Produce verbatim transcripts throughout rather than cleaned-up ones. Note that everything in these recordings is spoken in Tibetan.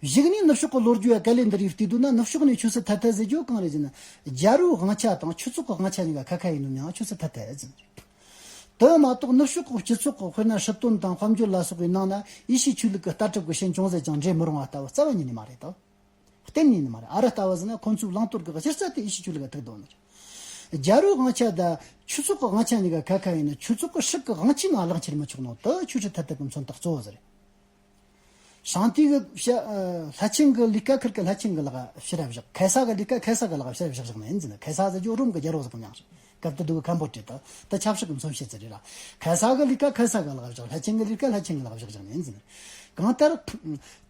གཞུག་ནས་ནུབ་ཕྱོགས་ཀྱི་ལོ་རྒྱུས་ཡ་ག་ལེ་འདི་རིགས་བལྟས་དུས་ན། ནུབ་ཕྱོགས་ནས་ཆོས་སྲིད་ཐ་དད་ཟེར་རྒྱུ་གང་རེད་ཟེར་ན། རྒྱལ་པོའི་དབང་ཆ་དང་ཆོས་ཚོགས་ཀྱི་དབང་ཆ་གཉིས་ཀ་ཁ་ཁ་ཡིན་ནོ་མྱང་ཆོས་སྲིད་ཐ་དད་ཟེར། དེ་མ་གཏོགས་ནུབ་ཕྱོགས་ཀྱི་སྤྱི་ཚོགས་ཀྱི་དཔེར་ན་སྲིད་དོན་དང་དཔལ་འབྱོར་ལ་སོགས་པའི་ནང་ན་ཡེ་ཤུའི་ཆོས་ལུགས་ཀྱི་ལྟ་གྲུབ་ཀྱི་ཤན་ཅུང་ཟད་ཀྱང་འདྲེས་མི་རུང་བ་ལྟ་བུ་རྩ་བ་ཉིད་ནས་མ་རེད་དོ། གཏན་ནས་ནི་མ་རེད། ཨ་རི་ལྟ་བུ་ཟེར་ན་ཁོང་ཚོའི་བླང་དོར་གྱི་གཞི་རྩ་དེ་ཡེ་ཤུའི་ཆོས་ལུགས་ལ་ཐུག་དོ་ནི་རེད། རྒྱལ་པོའི་དབང་ཆ་དང་ཆོས་ཚོགས་ཀྱི་དབང་ཆ་གཉིས་ཀ་ཁ་ཁ་ཡིན་ན། ཆོས་ཚོགས་ཀྱི་སྲིད་ཀྱི་དབང་ཆའི་ནང་བླང་ཁྱེར་མི་ཆོག་ནོ་དེ་ཆོས་སྲིད་ཐ་དད་ཀྱི་མཚོན་རྟགས་གཙོ་བོ་ཟིག་རེད། ཤང་ཏི་གི་བཤད། ལྷ་ཆེན་གི་ལས་ཀ་ཁིར་གི་ལྷ་ཆེན་གི་ལག་ཕྱིར་བཞག། ཁ་སང་གི་ལས་ཀ་ཁ་སང་གི་ལག་ཕྱིར་བཞག་བཞག་ནི་ཡིན་ཟེར་ན། ཁ་སང་ཟེར་རྒྱུ་རོམ་གི་རྒྱལ་པོ་ཟེར་གི་མྱང་རེད། སྐབས་དེ་དུས་ཀྱི་ཁམ་བུ་ཊི་དང་དེ་ཆབ་སྲིད་ཀྱི་མཚོན་བྱེད་ཅིག་རེད་ར། ཁ་སང་གི་ལས་ཀ་ཁ་སང་གི་ལག་བཞག། ལྷ་ཆེན་གི་ལས་ཀ་ལྷ་ཆེན་གི་ལག་བཞག་བཞག་ནི་ཡིན་ཟེར་ན། གང་ལྟར།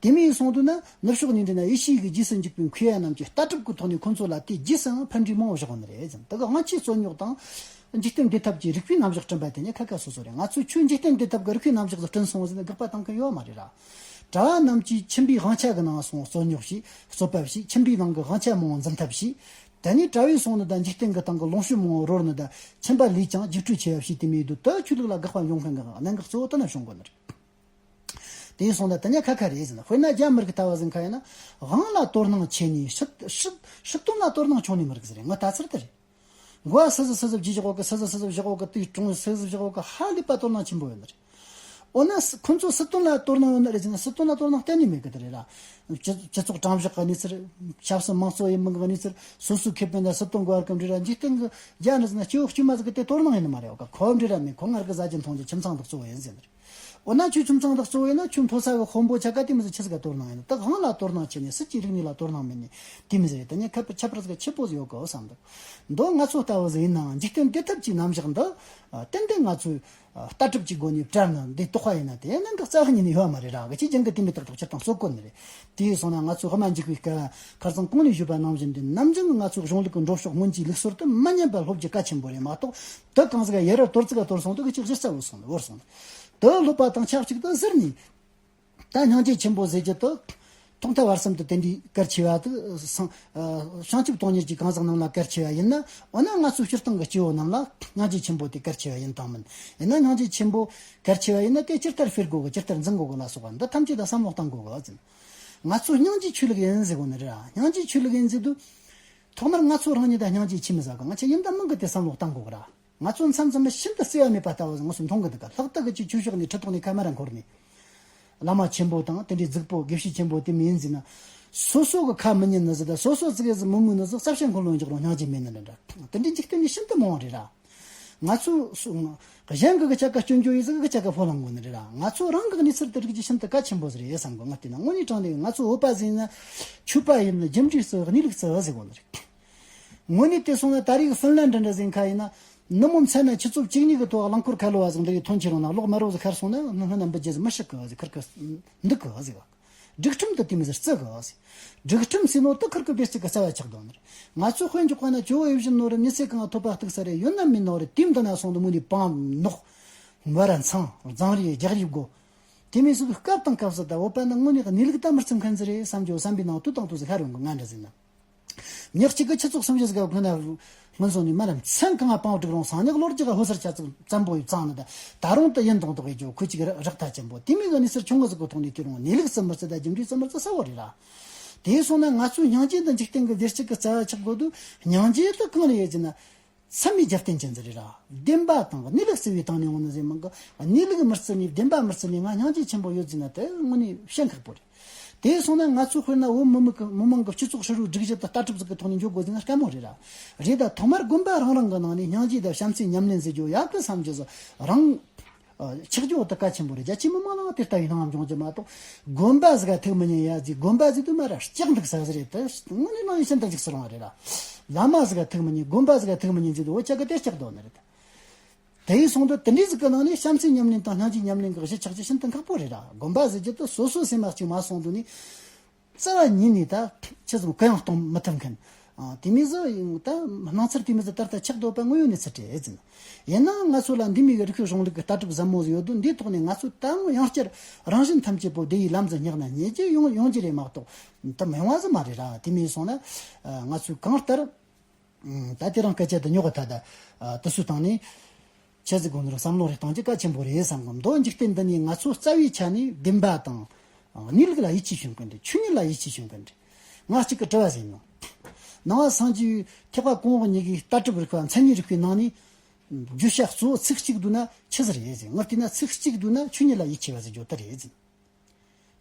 དེ་མིན་སོང་དུས་ན་ནུབ་ཕྱོགས་ནས་འདྲི་ན་ཡེ་ཤུ་གི་རྗེས་སུ་འཇུག་པའི་མཁས་པ་རྣམས་ཀྱི་ལྟ་གྲུབ་ཀྱི་ཐོག་ནས་ཁོང་ཚོ་ལ་དེ་རྗེས་སུའང་ཕན་འབྲས་མང་བོ་བཞག་ཡོད་ནི་རེད་ཟེར། དེ་གི་དབང་ཆའི་རྩོད་རྙོག་དང་། འཇིག་རྟེན་བདེ་ཐབས་ཀྱི་རིགས་པའི་རྣམ་གཞག་བསྐྲུན་པ་དེ་ནི་ཁ་ཁ་སོ་སོ་རེད། ང་ཚོས་ཁྱོད་འཇིག་རྟེན་བདེ་ཐབས་ཀྱི་རིགས་པའི་རྣམ་གཞག་ལ་བསྐྲུན་སོང་ཟེར་ནས་དགག་པ་བཏང་གི་ཡོད་མ་རེད་ར། གྲྭ་བ་རྣམས་ཀྱིས་ཁྱིམ་པའི་དབང་ཆ་གི་ནང་སོང་རྩོད་རྙོག་བྱས། རྩོད་པ་བྱས། ཁྱིམ་པའི་ནང་གི་དབང་ཆ་མང་བོ་འཛིན་ཐབས་བྱས། དེ་ནས་གྲྭ་བས་སོང་ནི་དང་འཇིག་རྟེན་གྱི་སྟེང་གི་ལོངས་སྤྱོད་མང་བོ་རོལ་ནི་དང་། ཁྱིམ་པ་ལས་ཀྱང་རྒྱུགས་སྤྲོད་ཆེ་བ་བྱས། དེ་མིན་དུ་དེ་ཆོས་ལུགས་ལ་དགག་པ་འབྱུང་མཁན་གྱི་གནད་འགག་གཙོ་བོ་དེ་ན་བྱུང་དགོས་ནི་རེད། དེ་སོང་ན་དེ་ནས་ཁ་ཁ་རེད་ཟེར་ན། དཔེར་ན་རྒྱ་མི་རིགས་ལྟ་བུ་ཟིག་ཁ་ཡིན་ན། དབང་ལ་དོ་སྣང་ཆེ་ནས་སྲིད་སྲིད་སྲིད་དོན་ལ་དོ་སྣང་ཆུང་ནི་མི་རིགས་ཟེར་རེད། ངོ་ལྟ་ཚུལ་དེ་རེད། མགོ་བ་སི་ཟི་སི་ཟི་བརྗེ་བཞག་གི། སི་ཟི་སི་ཟི་བཞག་གི། དེའི་གྲོང་སི་ཟི་བཞག་གི། ཧ་ལས་པ་དོ་སྣང་ཆེན་པོ་ཡོད་ནི་རེད། འོ་ན་སི་ཁོ་ཚོ་སྲིད་དོན་ལ་དོ་སྣང་ཡོད་ནི་རེད་ཟེར་ན། སྲིད་དོན་ལ་དོ་སྣང་གཏན་ནས་མེད་གི་དེ་རེད་ར། སྤྱི་སྤྱི་ཚོགས་དྲང་གཞག་གི་གནས་ཚུལ། ཆབ་སྲིད་དམངས་གཙོ་ཡིན་མིན་གྱི་གནས་ཚུལ། སོ་སོའི་ཁེ་ཕན་དང་སྲིད་དོན་གོ་བར་གྱི་འབྲེལ་བ། འཇིག་རྟེན་གྱི་རྒྱ་འདྲ་ཟེར་ན་སྐྱེ་བོ་དཀྱུས་མ་ཟིག་གི་དེ་དོ་སྣང་ཡིན་ནི་མ་རེད། འོ་ཀ་ཁོ་འབྲེལ་བ་མེད། ཁོ་སྔར་གི་ཟ་རྒྱུ་འཐུང་རྒྱུ་ཁྱིམ་ཚང་དེ་གཙོ་བོ་ཡིན་ཟེར་ནི་རེད། འོ་ན་ཁྱོད་ཁྱིམ་ཚང་དེ་གཙོ་བོ་ཡིན་ན། ཁྱོད་མཐོ་ས་གི་དཔོན་པོ་ཆ་ག་དེ་མི་ཟིག་ཆི་ཟིག་ག་དོ་སྣང་ཡིན་ན། ད་དབང་ལ་དོ་སྣང་བྱས་ནས་སྲིད་ཀྱི་རིག་གནས་ལ་དོ་སྣང་མེད་ནས་དེ་མི་ཟིག་རེད། ད་ནི་ཁྱད་པར་ཁྱད་པར་ཟིག་ཆེ་པོ་ཟིག་ཡོད་གི་བསམ་འདུག། མདོ་ང་ཚོ་ལྟ་བུ་ཟིག་ཡིན་ནའང་འཇིག་རྟེན་བདེ་ཐབས་ཀྱི་རྣམ་གཞག་འདི། ཨ། ཏན་ཏན་ང་ཚོས། ཨ། ལྟ་གྲུབ་ཀྱི་སྒོ་ནས་བཀྲལ་ན་འདི་རྟོགས་པ་ཡིན་ན། དེ་ནི་འགག་རྩ་བ་ཉིད་ནས་ཡོད་མ་རེད་ར། གི་ཅི་ཅང་གི་དེ་མི་རྟག་རྟོག་སྤྱིར་བཏང་སྲོལ་གོ་ནི་རེད། དེ་ཡིན་སོང་ན་ང་ཚོས་དབུ་མ་འཇུག་པའི་སྐབས་ཁ་སང་གོང་ནས་ཞུས་པ་ནང་བཞིན་དུ། ནམ་རྒྱུན་ང་ཚོའི་གཞུང་ལུགས་ཀྱི་འགྲོ་ཕྱོགས་སྔོན་གྱི་ལུགས་སྲོལ་དུ་མ་ཉམས་པ་སློབ་རྒྱུ་གལ་ཆེན་པོ་རེད་མ་གཏོགས། དེ་གང་ཟིག་ཡར་ར་དོར་ཙི་ག་དོར་སོང་དུས་གི་ཅིག་གཞི་རྩ་བོར་སོང་ནི་བོར་སོང་ནི། དེ་སློབ་པ་དང་ཆབས་ཅིག་ཏུ་ཟུར་ནས། ད་སྙིང་རྗེ་ཆེན་པོ་ཟེར་རྒྱུ་དེ། ཐོག་མཐའ་བར་གསུམ་དུ་དེ་འདྲའི་གལ་ཆེ་བ་དེ་སང་། ཨ། བྱང་ཆུབ་སྟོང་ཉིད་ཀྱི་གང་ཟག་རྣམས་ལ་གལ་ཆེ་བ་ཡིན་ན། འོ་ན་ང་ཚོའི་སྤྱིར་བཏང་གི་སྐྱེ་བོ་རྣམས་ལ་སྙིང་རྗེ་ཆེན་པོ་དེ་གལ་ཆེ་བ་ཡིན་དང་མིན། ཡིན་ན་སྙིང་རྗེ་ཆེན་པོ་གལ་ཆེ་བ་ཡིན་ན། དེ་ཇི་ལྟར་སྤེལ་དགོས་གི། ཇི་ལྟར་འཛིན་དགོས་གི་ལ་སོགས་པ་འདི་ཐམས་ཅད་ལ་བསམ་བློ་གཏང་དགོས་གི་ཟེར། ང་ཚོ་སྙིང་རྗེའི་ཆོས་ལུགས་ཡིན་ཟེར་གོ་ནི་རེད་ར། སྙིང་རྗེའི་ཆོས་ལུགས་ཡིན་ཟེར་དུས། ཐོག་མར་ང་ཚོ་རང་ཉིད་ད་སྙིང་རྗེ་ཆེ་མི་ཟ་གི། ང་ཆ་ཡིན་དང་མིན་གི་དེ་བསམ་བློ་གཏང་དགོས་གི་ར། ང་ཚོ་མཚམས་མཚམས་ལ་ཤིན་ཏུ་བརྩེ་བ་མེད་པ་ལྟ་བུ་ཟིག་ང་ཚོ་མཐོང་གི་འདུག་ག། ལྷག་ཏུ་གི་ཅིག་ཆོས་ཕྱོགས་ནས་ཁྲི་ཐོག་ནས་ཁ་མ་ར་འཁོར་ནས། བླ་མ་ཆེན་པོ་དང་དེ་འདྲའི་རྫིག་པོ་དགེ་བཤེས་ཆེན་པོ་དེ་མི་ཡིན་ཟེར་ན། སོ་སོ་གི་ཁ་མི་ཉན་ནི་ཟིག་དང་། སོ་སོ་ཙི་གེ་ཟིག་མི་མོས་ནི་ཟིག་རྩ་བཤད་འཁོར་ལོ་འཇོག་རུང་སྙིང་རྗེ་མེད་ནི་འདྲ་འདྲ། དེ་འདྲའི་འཇིག་རྟེན་ནི་ཤིན་ཏུ་མང་བ་རེད་ར། ང་ཚོ་སུ་གཞན་གི་གི་ཆ་ག་སྐྱོན་བརྗོད་ཡིན་ཟིག་གི་ཆ་ག་ཕོ་ལང་དགོས་ནི་རེད་ར། ང་ཚོ་རང་གི་གནས་ཚུལ་དེ་རིགས་ཀྱི་ཤིན་ཏུ་གལ་ཆེན་པོ་ཟིག་རེད་བསམ་གི། ང་བལྟས་ན་དངོས་གནས་དྲང་གནས་ང་ཚོ་བོད་པ་ཟིག་ཡིན་ན། ཆོས་པ་ཡིན་ན། རྒྱུ་འབྲས་བརྩི། གནས་ལུགས་བརྩི་ཟེར་དགོས་ནི་རེད། དངོས་གནས་དེ་སོང་ན་ད་རེས་ཀྱི་ཧྥིན་ལན་འདྲ་འདྲ་ཟིག་ཁ་ཡིན་ན། ནུབ་མོ་མཚན་ན་ཆུ་ཚོད་བཅུ་གཉིས་ཀྱི་ཐོག་རླངས་འཁོར་ཁ་ལོ་བ་ཟིག་འདི་ཡི་ཐོན་ཁྱེར་རུང་ན། གློག་དམར་བོ་ཟིག་ཤར་སོང་ན། སྔོན་ན་འབུད་རྒྱུ་ཟིག་མི་ཤེས་གི་ཟིག་ཁུར་གི་འདུག་གི་ཟིག་སྒྲིག་ཁྲིམས་དེ་དེ་མོ་ཟིག་བརྩི་གི་ཟིག་སྒྲིག་ཁྲིམས་ཟེར་ནོ་དེ་ཁུར་གི་བདེ་སྐྱིད་ཀྱི་རྩ་བ་ཆགས་དོ་ནི་རེད། ང་ཚོ་དཔེ་འཇོག་པ་ན་ཇོ་བོ་ཡིད་བཞིན་ནོར་བུ་མི་ཚེ་གང་ཐོབ་པ་གཏུགས་ས་རེད། ཡོད་ན་མིན་ནོ་རེད། དེ་འདི་ན་སོང་དུ་དངོས་ནས་བང་ནོག་མོ་ར་མཚང་རྫང་རིའི་རྒྱག་རིབ་དགོ། དེ་མིན་སུ་སྐབས་དང་སྐབས་སུ་ད་བོད་པ་ནི་དངོས་གནས་གནས་ལུགས་ད་མི་བརྩི་མཁན་ཟིག་རེད་བསམ་རྒྱུ་བསམ་པའི་ནང་དུ་དང་དུ་ཟིག་ཧ་རུང་གི། ང་འདྲ་ཟིག་ན། ཉག་གཅིག་གི་ཆུ་ཚོད་སུམ་ཅུ་ཟིག་ག་སྔོན་ན་སྔོན་སོང་ནས་མ་ར་མཚན་གང་བ་པང་བསྒྲིགས་རུང་། སང་ཉག་ལོ་རྒྱུ་ག་ཧོ་སར་ཆ་ཚིག་ཙམ་པོ་ཡི་བཙང་ནི་ད། ད་རུང་དུ་ཡིན་དང་དོག་ཡི་ཇོ་ཁོ་གཅིག་རག་ཐ་ཆེན་པོ་དེ་མིན་གི་གནས་ཚུལ་ཆུང་ངུ་ཟིག་གི་ཐོག་ནས་དེ་རུང་གནས་ལུགས་བརྩི་མི་བརྩི་ད་རྒྱུ་འབྲས་བརྩི་མི་བརྩི་གསལ་བོ་རེད་ར། དེ་སོང་ན་ང་ཚོའི་སྙིང་རྗེ་འདི་འཇིག་རྟེན་གྱི་བདེ་སྐྱིད་ཀྱི་རྩ་བ་ཆགས་དགོས་དུས། སྙིང་རྗེ་དེ་གང་ནས་ཡོད་ཅེ་ན། མཚམས་མེད་རྒྱབ་རྟེན་ཅན་ཟིག་རེད་ར། བདེན་པ་དང་གནས་ལུགས་བརྩི་བའི་སྟེང་ནས་འོང་ནི་ཟིག་མིན་གི། གནས་ལུགས་མི་བརྩི་ནས་བདེན་པ་མི་བརྩི་ནས་ང་སྙིང་རྗེ་ཆེན་པོ་ཡོད་ཟེར་ན་དེ་དངོས་གནས་བཤད་ཁག་པོ་རེད། དེ་སོང་ན་ང་ཚོ་དཔེར་ན་བོད་མི་མི་གི་མི་མང་གི་སྤྱི་ཚོགས་ཧྲིལ་བོའི་སྒྲིག་གཞི་དང་ལྟ་གྲུབ་ཟིག་གི་ཐོག་ནས་འཇོག་དགོས་ཟེར་ན་དཀའ་མོ་རེད་ར། རེད། ད་ཐོག་མར་དགོན་པ་རང་རང་གི་ནང་ནས་སྙིང་རྗེ་དང་བྱམས་བརྩེ་ཉམས་ལེན་ཟེར་རྒྱུ་ཡག་གི་བསམ་རྒྱུ་ཟིག་རང་ཆགས་རྒྱུ་འོ་ད་གལ་ཆེན་པོ་རེད། རྒྱ་ཆེ་མི་མང་ལའང་དེ་ལྟ་བུའི་སྣང་བ་འབྱུང་རྒྱུ་མ་གཏོགས། དགོན་པ་ཟིག་ག་ཐུག་མི་ཉན་ཡ་ཟིག་དགོན་པ་ཟིག་དུ་མ་ར་ལྕགས་འདུག་ས་ཟིག་རེད། དེ་དངོས་གནས་ནང་ཡིན་ཤིན་ཏུ་འཇིགས་སུ་རུང་བ་རེད་ར། བླ་མ་ཟིག་ག་ཐུག་མི་ཉན། དགོན་པ་ཟིག་ག་ཐུག་མི་ཉན་ཟིག་དུ་འོ་ཅག་གི་དེ་ལྕགས་དོ་ནི་རེད། དེ་ཡིན་སོང་དུ་དེ་འདྲའི་ཟིག་གི་ནང་ནས་བྱམས་བརྩེ་ཉམས་ལེན་དང་སྙིང་རྗེ་ཉམས་ལེན་གྱི་གཞི་ཆགས་རྒྱུ་ཤིན་ཏུ་ཁག་པོ་རེད་ར། དགོན་པ་ཟེར་རྒྱུ་དེ་སོ་སོ་སེམས་མ་གཅིག་མ་སོང་དུ་ནི། རྩ་བ་ཉིད་ནས་ད་ཆི་ཟིག་གུ་ཡངས་གཏོང་མི་ཐུབ་མཁན། ཨ། དེ་མོ་ཟིག་ད་སྣང་ཚུལ་དེ་མོ་ཟིག་ད་ལྟ་ཆགས་སྡོད་པ་དངོས་ཡོད་གནས་ཚུལ་རེད་ཟེར། ཡིན་ནའང་ང་ཚོ་ལ་འདི་མོ་གི་རིག་པའི་གཞུང་ལུགས་ཀྱི་ལྟ་གྲུབ་ཟབ་མོ་ཟིག་ཡོད་དུས། འདིའི་ཐོག་ནས་ང་ཚོ་ད་ཡང་བསྐྱར་རང་གཞན་ཐམས་ཅད་པོ་བདེ་བའི་ལམ་ཟིག་སྙེག་ན་ཉེ་རྒྱུ་ཡོང་ཡོང་རྒྱུ་རེད་མ་གཏོགས། ད་མི་ཡོང་བ་ཟིག་མ་རེད་ར། དེ་མོ་སོང་ན། ཨ། ང་ཚོས་གང་ལྟར། ད་དེ་རིང་སྐད་ཆ་དེ་ཉོག་གི་ད་ད། ཨ། དེ་ཚོའི་སྟེང་ནས། ཆི་ཟིག་དགོས་ནི་རེད། བསམ་བློ་རེ་གཏོང་རྒྱུ་གལ་ཆེན་པོ་རེད་བསམ་གི། མདོ་འཇིག་རྟེན་འདི་ནས་ང་ཚོ་རྩ་བའི་ཆ་ནས་བདེན་པ་དང་ གནས་ལུགས་ལ་ཡིད་ཆེས་བྱེད་མཁན་དེ། ཆོས་ཉིད་ལ་ཡིད་ཆེས་བྱེད་མཁན་དེ། ང་གཅིག་གི་དྲི་བ་ཟིན་ནོ། ནང་པ་སངས་རྒྱས་ཐེག་པ་གོང་འོག་གཉིས་ཀྱི་ལྟ་གྲུབ་རིག་པ་མཚན་ཉིད་རིག་པའི་ནང་ནས། བརྗོད་བྱ་གཙོ་བོ་ཚིག་གཅིག་བསྡུས་ན་ཆི་ཟིག་རེད་ཟེར། ངས་བལྟས་ན་ཚིག་གཅིག་བསྡུས་ན་ཆོས་ཉིད་ལ་ཡིད་ཆེས་པ་ཟེར་རྒྱུ་དེ་རེད་ཟེར།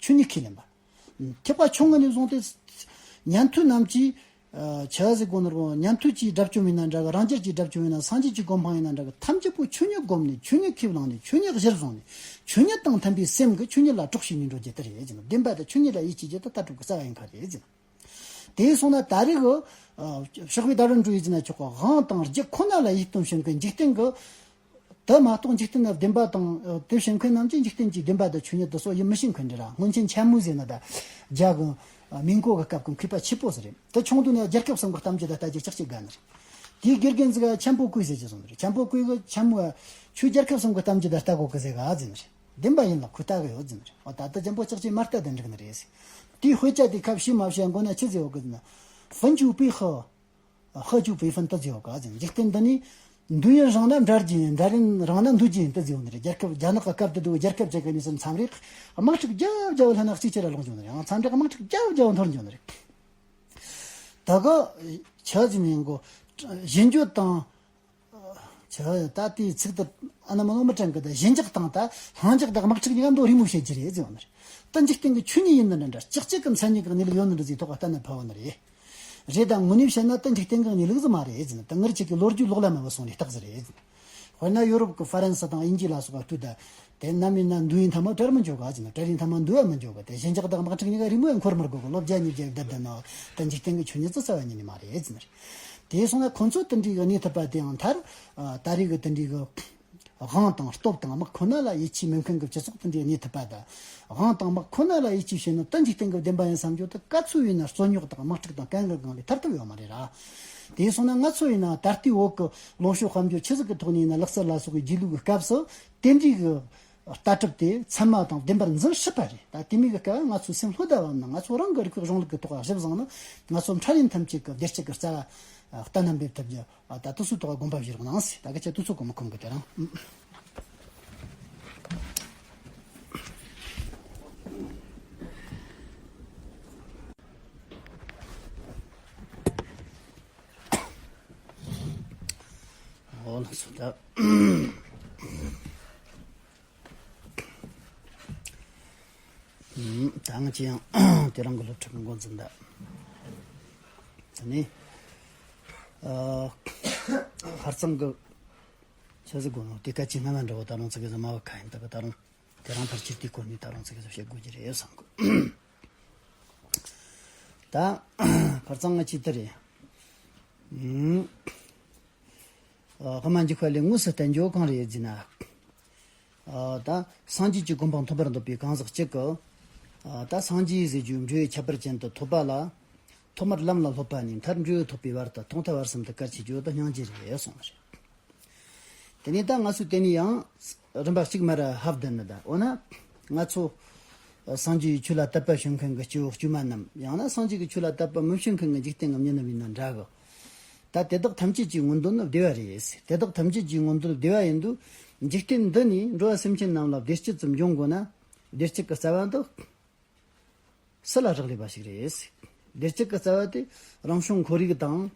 ཆོས་ཉིད་ཁས་ལེན་པ། ཐེག་པ་ཆུང་ངུ་ནས་བཟུང་སྟེ། ཉན་ཐོས་རྣམས་ཀྱིས། ཆི་ཟེར་དགོས་ནི་རེད། ཉན་ཐོས་ཀྱིས་དགྲ་བཅོམ་ཡིན་ན་འདྲ་གི། རང་རྒྱལ་གྱིས་དགྲ་བཅོམ་ཡིན་ན། སངས་རྒྱས་ཀྱིས་སྒོམ་སྤང་ཡིན་ན་འདྲ་གི། ཐམས་ཅད་པོ་ཆོས་ཉིད་བསྒོམས་ནས་ཆོས་ཉིད་ཁས་བླངས་ནས་ཆོས་ཉིད་གཞིར་བཟུང་ནས་ཆོས་ཉིད་དང་མཐུན་པའི་སེམས་ཀྱིས་ཆོས་ཉིད་ལ་གྲོགས་བྱས་ནས་འགྲོ་རྒྱུ་དེ་རེད་ཟེར། བདེན་པ་དང་ཆོས་ཉིད་ལ་ཡིད་ཆེས་རྒྱུ་དེ་ལྟ་གྲུབ་ཀྱི་རྩ་བ་ཡིན་ཁ་རེད་ཟེར། དེ་སོང་ན་ད་རེས་གི། ཕྱག་དཔེ་ཟླ་རིར་འགྲོ་ཡི་ཟེར་ན་ཆོག་གི། དབང་དང་རྒྱུ་ཁོ་ན་ལ་ཡིད་རྟོན་བྱེད་མཁན་འཇིག་རྟེན་གི། དེ་མ་གཏོགས་འཇིག་རྟེན་ན་བདེན་པ་དང་། དེ་བྱེད་མཁན་རྣམས་ཀྱིས་འཇིག་རྟེན་གྱི་བདེན་པ་དང་ཆོས་ཉིད་དེ་སོགས་ཡིད་མི་ཆེས་མཁན་རེད་ར། སྔོན་ཆད་འཆལ་མོ་ཟེར་ན་ད། རྒྱ་གི་མིང་གོ་གི་སྐབས་ཀྱི་མཁས་པ་ཆེ་པོ་ཟིག་རེད། དེ་ཆུང་དུས་ནས་རྒྱལ་ཁབ་གསུམ་གྱི་ལྟ་རྒྱུ་ཅག་ཅིག་དགའ་ནི་རེད། དེའི་དགེ་རྒན་ཟིག་ག་འཆམ་པོ་ཀུའི་ཟེར་གྱི་སོང་ནི་རེད། འཆམ་པོ་ཀུའི་གི་འཆམ་མོ་ཁྱོད་རྒྱལ་ཁབ་གསུམ་གྱི་ལྟ་རྒྱུ་ད་ལྟ་གོ་གི་ཟེར་ག་ཟེར་ནི་རེད། བདེན་པ་ཡིན་ལ་ཁོས་ལྟ་གི་ཡོད་ཟེར་ནི་རེད། འོ་ད་ལྟ་འཆམ་པོ་ཅག་ཅིག་མ་ལྟ་དུ་འགྲིག་ནི་རེད་ཟེར། དེའི་དཔེ་ཆ་དེ་ཁ་ཕྱེ་མ་ཕྱེ་མགོ་ན་ཆི་ཟེར་ཡོད་གི་ཟེར་ན། 分久必合། 合久必分ད་ཟེར་ཡོད་ག་ཟེར། འཇིག་རྟེན་འདི་ནི་འདོད་ཡོན་རིང་ན་འབྲལ་རྒྱུ་ཡིན། འབྲལ་ཡུན་རིང་ན་འདོད་རྒྱུ་ཡིན་ད་ཟེར་ཡོད་ནི་རེད། རྒྱལ་ཁབ་རྒྱ་ནག་གི་སྐབས་དེ་དུས་རྒྱལ་ཁབ་ཅིག་གི་གནས་ཚུལ་མཚམས་རེ་དམག་འཁྲུག་རྒྱབ་རྒྱབ་ལྷན་ན་གཅིག་ཆེ་ར་ལོག་འཇོག་ནི་རེད། ཡང་མཚམས་རེ་དམག་འཁྲུག་རྒྱབ་རྒྱབ་འཐོར་འཇོག་ནི་རེད། ད་གི་ཆ་ཟིན་ཡིན་གོ། བཞིན་བརྗོད་དང་། ཆ་ད་དེའི་ཚིག་དེ་ཨ་ན་མ་ནོ་མི་དྲན་གི། ད་ཞི་འཇགས་དང་ད་ལྷིང་འཇགས་དང་དམག་འཁྲུག་གཉིས་ཀ་མདོ་རི་མོ་བྱེད་རྒྱུ་རེད་ཟེར་བ་ནི་རེད། ད་འཇིག་རྟེན་གྱི་ཆོས་ཉིད་ཡིན་ནི་འདྲ་འདྲ། ཅག་ཅིག་གི་མཚན་ཉིད་ཀྱི་གནས་ལུགས་ཡོད་ནི་འདྲ་ཟིག་ཐོག་ག་གཏན་ནས་ཕབ་བ་ནི་རེད། རེད། ད་དངོས་གནས་བཤད་ན་ད་འཇིག་རྟེན་གྱི་གནས་ལུགས་ཟིག་མ་རེད་ཟེར་ན། ད་ངར་ཅིག་གི་ལོ་རྒྱུས་ལོག་ལ་མ་བུད་སོང་ནི་རྟགས་ཟིག་རེད། དཔེར་ན་ཡོ་རོབ་ཀྱི་ཧྥ་རན་སི་དང་དབྱིན་ཇི་ལ་སོགས་པ་ལྟོས་ད། དེ་ནམ་ཡིན་ན་འདུག་ཡིན་ཐ་མ་བྲལ་མི་འཇོག་ག་ཟེར་ན། བྲལ་ཡིན་ཐ་མ་འདུག་ཡ་མི་འཇོག་ག། དེ་ཞི་འཇགས་དང་དམག་འཁྲུག་གཉིས་ཀ་རི་མོ་ཡང་འཁོར་མི་དགོས་གི། ལོ་བརྒྱ་ཉིས་བརྒྱ་བསྡད་བསྡད་ན་ད་འཇིག་རྟེན་གྱི་ཆོས་ཉིད་ཙི་རྩ་བ་ཉིད་ནས་མ་རེད་ཟེར་ནི་རེད། དེ་སོང་ན་ཁོང་ཚོ་དེ་འདྲའི་གི་གནས་ཐུབ་པ་དེའང་མཐར། ད་རེས་གི་དེ་འདྲའི་གི་དབང་དང་སྟོབས་དང་དམག་ཁོ་ན་ལ་ཡིད་ཆེས་མེད་མཁན་གྱི་སྤྱི་ཚོགས་དེ་འདྲའི་གནས་ཐུབ་པ་དང་། དབང་དང་དམག་ཁོ་ན་ལ་ཡིད་ཆེས་བྱས་ན་ད་འཇིག་རྟེན་གྱི་བདེན་པ་ཡིན་བསམ་རྒྱུ་དེ་ག་ཚོད་ཡིན་ན་རྩོད་རྙོག་དང་དམག་འཁྲུག་དང་དཀའ་ངལ་སྒང་ལས་ཐར་ཐབས་ཡོད་མ་རེད་ར། དེ་སོང་ན་ང་ཚོ་ཡིན་ན་ད་ལྟའི་བོད་ཀྱི་ལོ་ཤོ་གཤམ་བརྗོད་ཆི་ཟིག་གི་ཐོག་ནས་ཡིན་ན། ལག་རྩལ་ལ་སོགས་པའི་རྗེས་ལུས་ཀྱི་སྐབས་སུ་དེ་འདྲའི་གི་ལྟ་གྲུབ་དེ་ཚད་མ་དང་ལྡན་པར་འཛིན་སྲིད་པ་རེད། ད་དེ་མོ་གི་སྐབས་ང་ཚོའི་སེམས་ལྷོད་ད་བ་ན། ང་ཚོ་རང་གི་རིག་པའི་གཞུང་ལུགས་ཀྱི་ཐོག་གཞིར་བཟུང་ན། ང་ཚོ་འཕྲལ་ཡུན་ཐམས་ཅད་ཀྱི་བདེ་སྐྱིད་ཀྱི་རྩ་བ་གཏན་ལ་འབེབས་ཐུབ་རྒྱུ། ད་དུས་ཚོད་ཐོག་དགོངས་པ་བཞེས་རོགས་གནང་ཟེར། ད་གི་ཆ་དུས་ཚོད་གོ་མི་ཁོམ་གི་དེ་རང་། འོ་ལགས་སོ། ད་ད་ང་ཅི་ཡང་དེ་རང་གི་སློབ་ཁྲིད་གི་འགོ་འཛིན་ད། ད་ནི། ཨ། ཁར་ཚང་གི་ཆ་ཟིག་དགོས་ནོ་དེ་ག་ཅི་སྔ་མ་འདྲ་བོ་ད་རུང་ཚིག་གི་ཟ་མ་བ་ཁ་ཡིན་ད་གི། ད་རུང་དེ་རང་ཕར་ཕྱིར་དེ་སྐོར་ནས་ད་རུང་ཚིག་གི་ཟ་བཤད་དགོས་ཀྱི་རེད་བསམ་གི། ད་ཁར་ཚང་ང་ཅི་ལྟར་རེད། ཨ། ཧི་མ་འཇིགས་པ་ལས་དངོས་སུ་བསྟན་རྒྱུ་གང་རེད་ཟེར་ན། ཨ། ད་སངས་རྒྱས་ཀྱི་གོ་འཕང་ཐོབ་པར་འདོད་པའི་གང་ཟག་གཅིག་གིས། ཨ། ད་སངས་རྒྱས་ཟེར་རྒྱུ་འབྲས་བུའི་ཁྱད་པར་ཅན་དུ་ཐོབ་པ་ལ། ཐོག་མར་ལམ་ལ་སློབ་པ་ནས་མཐར་འབྲས་བུ་ཐོབ་པའི་བར་དུ་ཐོག་མཐའ་བར་གསུམ་དུ་གལ་ཆེ་རྒྱུ་དེ་སྙིང་རྗེ་རེད་གསུངས་པ་རེད། དེ་ནས་ད་ང་ཚོས་དེ་ནས་ཡང་རིམ་པ་གཅིག་མར་ཧ་བསྡད་ནི་ད། འོ་ན་ང་ཚོ་སངས་རྒྱས་ཀྱི་ཆོས་ལ་དད་པ་བྱེད་མཁན་གྱི་སྐྱེ་བོ་དཀྱུས་མ་རྣམས། ཡང་ན་སངས་རྒྱས་ཀྱི་ཆོས་ལ་དད་པ་མི་བྱེད་མཁན་གྱི་འཇིག་རྟེན་གྱི་མྱི་རྣམས་ཡིན་ན་འདྲ་གི། ད་དེ་དག་ཐམས་ཅད་ཀྱི་མངོན་འདོད་ནི་བདེ་བ་རེད། དེ་དག་ཐམས་ཅད་ཀྱི་མངོན་འདོད་བདེ་བ་ཡིན་དུས། འཇིག་རྟེན་འདི་ནས་འགྲོ་བ་སེམས་ཅན་རྣམས་ལ་བདེ་སྐྱིད་ཙམ་འབྱུང་དགོས་ན། བདེ་སྐྱིད་ཀྱི་རྩ་བ་འདི་སུ་ལ་རག་ལས་པ་ཞིག་རེད། བདེ་སྐྱིད་ཀྱི་རྩ་བ་དེ་རང་བྱུང་ཁོར་ཡུག་དང་།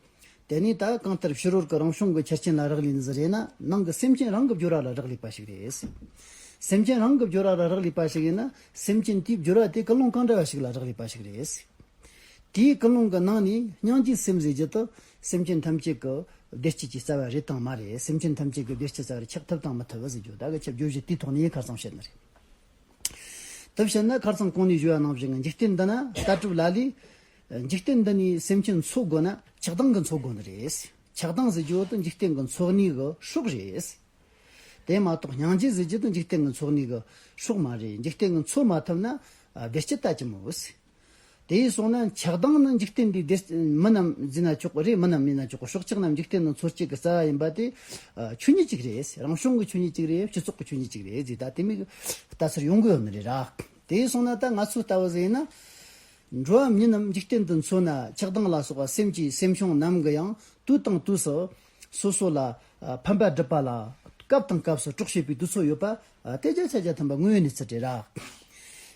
དེ་ནས་ད་གང་ལྟར་ཕྱི་རོལ་གྱི་རང་བྱུང་གི་ཆ་རྐྱེན་ལ་རག་ལས་ནི་ཟིག་རེད་ན། ནང་གི་སེམས་ཅན་རང་གི་སྦྱོར་བ་ལ་རག་ལས་པ་ཞིག་རེད། སེམས་ཅན་རང་གི་སྦྱོར་བ་ལ་རག་ལས་པ་ཞིག་ཡིན་ན། སེམས་ཅན་དེའི་སྦྱོར་བ་དེ་ཀུན་སློང་གང་འདྲ་བ་ཞིག་ལ་རག་ལས་པ་ཞིག་རེད། དེའི་ཀུན་སློང་གི་ནང་ནས་སྙིང་རྗེའི་སེམས་ཟེར་རྒྱུ་དེ་སེམས་ཅན་ཐམས་ཅད་ཀྱི་བདེ་སྐྱིད་ཀྱི་རྩ་བ་རེད་དང་མ་རེད། སེམས་ཅན་ཐམས་ཅད་ཀྱི་བདེ་སྐྱིད་རྩ་བར་ཆགས་ཐུབ་དང་མི་ཐུབ་ཟེར་རྒྱུ། ད་གི་ཆ་བརྗོད་གཞི་དེའི་ཐོག་ནས་ཁར་ཚང་བཤད་ནི་རེད། དེ་བཤད་ན་ཁར་ཚང་གོང་ནས་ཞུས་པ་ནང་བཞིན་འཇིག་རྟེན་འདི་ན་ལྟ་གྲུབ་ལ་ལས། འཇིག་རྟེན་འདི་ནས་སེམས་ཅན་འཚོ་དགོས་ན་ཆགས་སྡང་གིས་འཚོ་དགོས་ནི་རེད། ཆགས་སྡང་ཟེར་རྒྱུ་དེ་འཇིག་རྟེན་གྱི་འཚོ་གནས་ཀྱི་སྲོག་རེད། དེ་མ་གཏོགས་སྙིང་རྗེ་ཟེར་རྒྱུ་དེ་འཇིག་རྟེན་གྱི་འཚོ་གནས་ཀྱི་སྲོག་མ་རེད། འཇིག་རྟེན་གྱི་འཚོ་མ་ཐུབ་ན་བདེ་སྐྱིད་ལྟ་ཅི་སྨོས། དེ་ཡིན་སོང་ན་ཆགས་སྡང་ནི་འཇིག་རྟེན་འདིའི་བདེ། མི་རྣམས་ཟེར་ན་ཆོག་གི་རེད། མི་རྣམས་ཡིན་ན་ཆོག་གི། སྲོག་ཆགས་རྣམས་འཇིག་རྟེན་ནི་འཚོ་བཅུད་ཀྱི་རྩ་བ་ཡིན་པ་དེ་ཆོས་ཉིད་ཅིག་རེད། རང་བྱུང་གི་ཆོས་ཉིད་ཅིག་རེད། སྤྱི་ཚོགས་ཀྱི་ཆོས་ཉིད་ཅིག་རེད་ཟེར། ད་དེ་མོ་ལྟ་ཚུལ་ཡོང་གི་ཡོད་ནི་རེད་ར། དེ་ཡིན་སོང་ན་ད་ང་ཚོ་ལྟ་བུ་ཟིག་ཡིན་ན། འགྲོ་བ་མི་རྣམས་འཇིག་རྟེན་དུ་འཚོ་ན་ཆགས་སྡང་ལ་སོགས་པ་སེམས་ཀྱི་སེམས་བྱུང་རྣམས་ཀྱིས་ཡང་དུས་དང་དུས་སུ་སོ་སོ་ལ་ཕན་པ་སྒྲུབ་པ་ལ་སྐབས་དང་སྐབས་སུ་གྲོགས་བྱེད་པའི་དུས་ཚོད་ཡོད་པ་དེ་བརྒྱ་ཆ་བརྒྱ་ཐམ་པ་དངོས་ཡོད་གནས་ཚུལ་རེད་ར།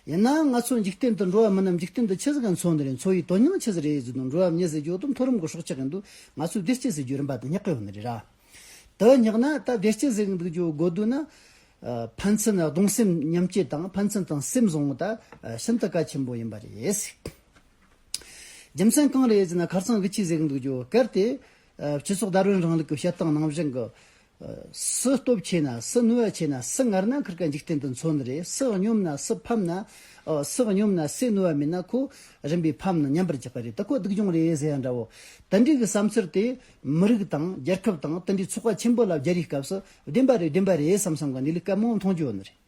ཡིན་ནའང་ང་ཚོ་འཇིག་རྟེན་དུ་འགྲོ་བ་མིན་ནམ། འཇིག་རྟེན་དུ་ཆི་ཟིག་ག་འཚོ་ནི་རེད། འཚོ་བའི་དོན་སྙིང་ཆི་ཟིག་རེད་ཟེར་དུས། འགྲོ་བ་མྱི་ཟེར་རྒྱུ་དེ་མཐོ་རིམ་གྱི་སྲོག་ཆགས་ཡིན་དུས། ང་ཚོས་བདེ་སྐྱིད་ཟེར་རྒྱུ་རིམ་པ་དེ་བསྙེག་གི་ཡོད་ནི་རེད་ར། དེ་བསྙེགས་ན་ད་བདེ་སྐྱིད་ཟེར་གི་འདུག་རྒྱུ་དགོས་དུས་ན། ཨ། ཕན་ཚུན་གདུང་སེམས་མཉམ་སྐྱེད་དང་། ཕན་ཚུན་དང་སེམས་བཟང་བོ་ད་ཤིན་ཏུ་གལ་ཆེན་པོ་ཡིན་པ་རེད། རྒྱུ་མཚན་གང་རེད་ཟེར་ན། ཁ་སང་གི་ཅི་ཟེར་གི་འདུག་རྒྱུ། གལ་ཏེ། ཨ། སྤྱི་ཚོགས་བརྡ་རིམ་རིང་ལུགས་ཀྱི་བཤད་སྟངས་ནང་བཞིན་གྱི། ཨ། སུ་སྟོབས་ཆེ་ན། སུ་ནུས་པ་ཆེ་ན། སུ་སྔར་ན་ཁིར་ཀ་འཇིག་རྟེན་དུ་འཚོ་ནི་རེད། སུ་སྙོམས་ན། སུ་ཕམ་ན། ཨ། སུ་སྙོམས་ན། སུས་ནུས་པ་མེད་ན། ཁོ་རིམ་པས་ཕམ་ནས་ཉམས་པར་འཇུག་པ་རེད། ད་ཁོ་སྡུག་གྱོང་རེད་ཟེར་ཡ་འདྲ་བོ། དེ་འདྲའི་གི་བསམ་ཚུལ་དེ་མི་རིགས་དང་རྒྱལ་ཁབ་དང་དེ་འདྲའི་ཚོགས་པ་ཆེན་པོ་ལ་སྦྱར་བའི་སྐབས་སུ། བདེན་པ་རེད། བདེན་པ་རེད་བསམ་བསམ་གི་གནས་ལུགས་སྐད་མང་མཐོང་རྒྱུ་ཡོད་ནི་རེད།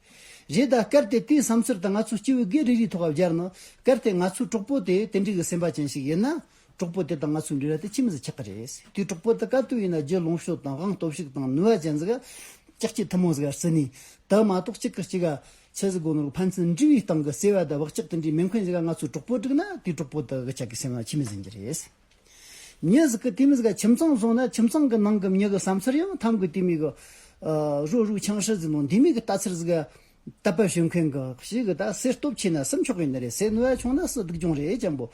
རེད། ད་གལ་ཏེ་དེའི་བསམ་ཚུལ་དེ་ང་ཚོ་སྐྱེ་བོ་སྒེར་རེ་རེའི་ཐོག་སྦྱར་ན། གལ་ཏེ་ང་ཚོའི་གྲོགས་པོ་དེ་དེ་འདྲའི་གི་སེམས་པ་ཅན་ཞིག་ཡིན་ན། གྲོགས་པོ་དེ་དང་ང་ཚོའི་འབྲེལ་བ་དེ་ཆི་མོ་ཟིག་ཆགས་ཀྱི་རེད། དེའི་གྲོགས་པོ་དེ་ག་དུས་ཡིན་ན་རྒྱུ་ལོངས་སྤྱོད་དང་དབང་སྟོབས་ཤུགས་དང་ནུས་པ་ཅན་ཟིག་ཅག་ཅིག་ཐུན་མོང་ཟིག་བརྩི་ནས། དེ་མ་གཏོགས་གཅིག་གིས་གཅིག་ག་ཆི་ཟིག་དགོས་ནོ། ཕན་ཚུན་འདྲིས་པའི་སྟེང་གི་བརྩེ་བ་དང་བག་ཆགས་དེ་འདྲའི་མེད་མཁན་ཟིག་ག་ང་ཚོའི་གྲོགས་པོ་བསྒྲིགས་ན། དེའི་གྲོགས་པོ་དེ་གི་ཆ་གི་སེམས་པ་ཆི་མོ་ཟིག་ཡིན་རྒྱུ་རེད། མྱི་ཟིག་གིས་དེ་མོ་ཟིག་ག་ཁྱིམ་ཚང་བཟུང་ན། ཁྱིམ་ཚང་གི་ནང་གི་མྱི་གི་བསམ་ཚུལ་ཡང་ཐམ་གི་དེ་མོ་གི། ཨ། རོ་རུག་ཆང་ཧྲི་ཟིག་ནང་འདི་མོ་གི་ལྟ་ཚུལ་ཟིག་ག་དད་པ་བྱེད་མཁན་གི་ཞིག་གི། ད་སུ་སྟོབས་ཆེ་ན་སུ་མཆོག་ཡིན་ནི་རེད། སུ་ནུས་པ་ཆུང་ན་སུ་སྡུག་གྱོང་རེད་ཅན་པོ།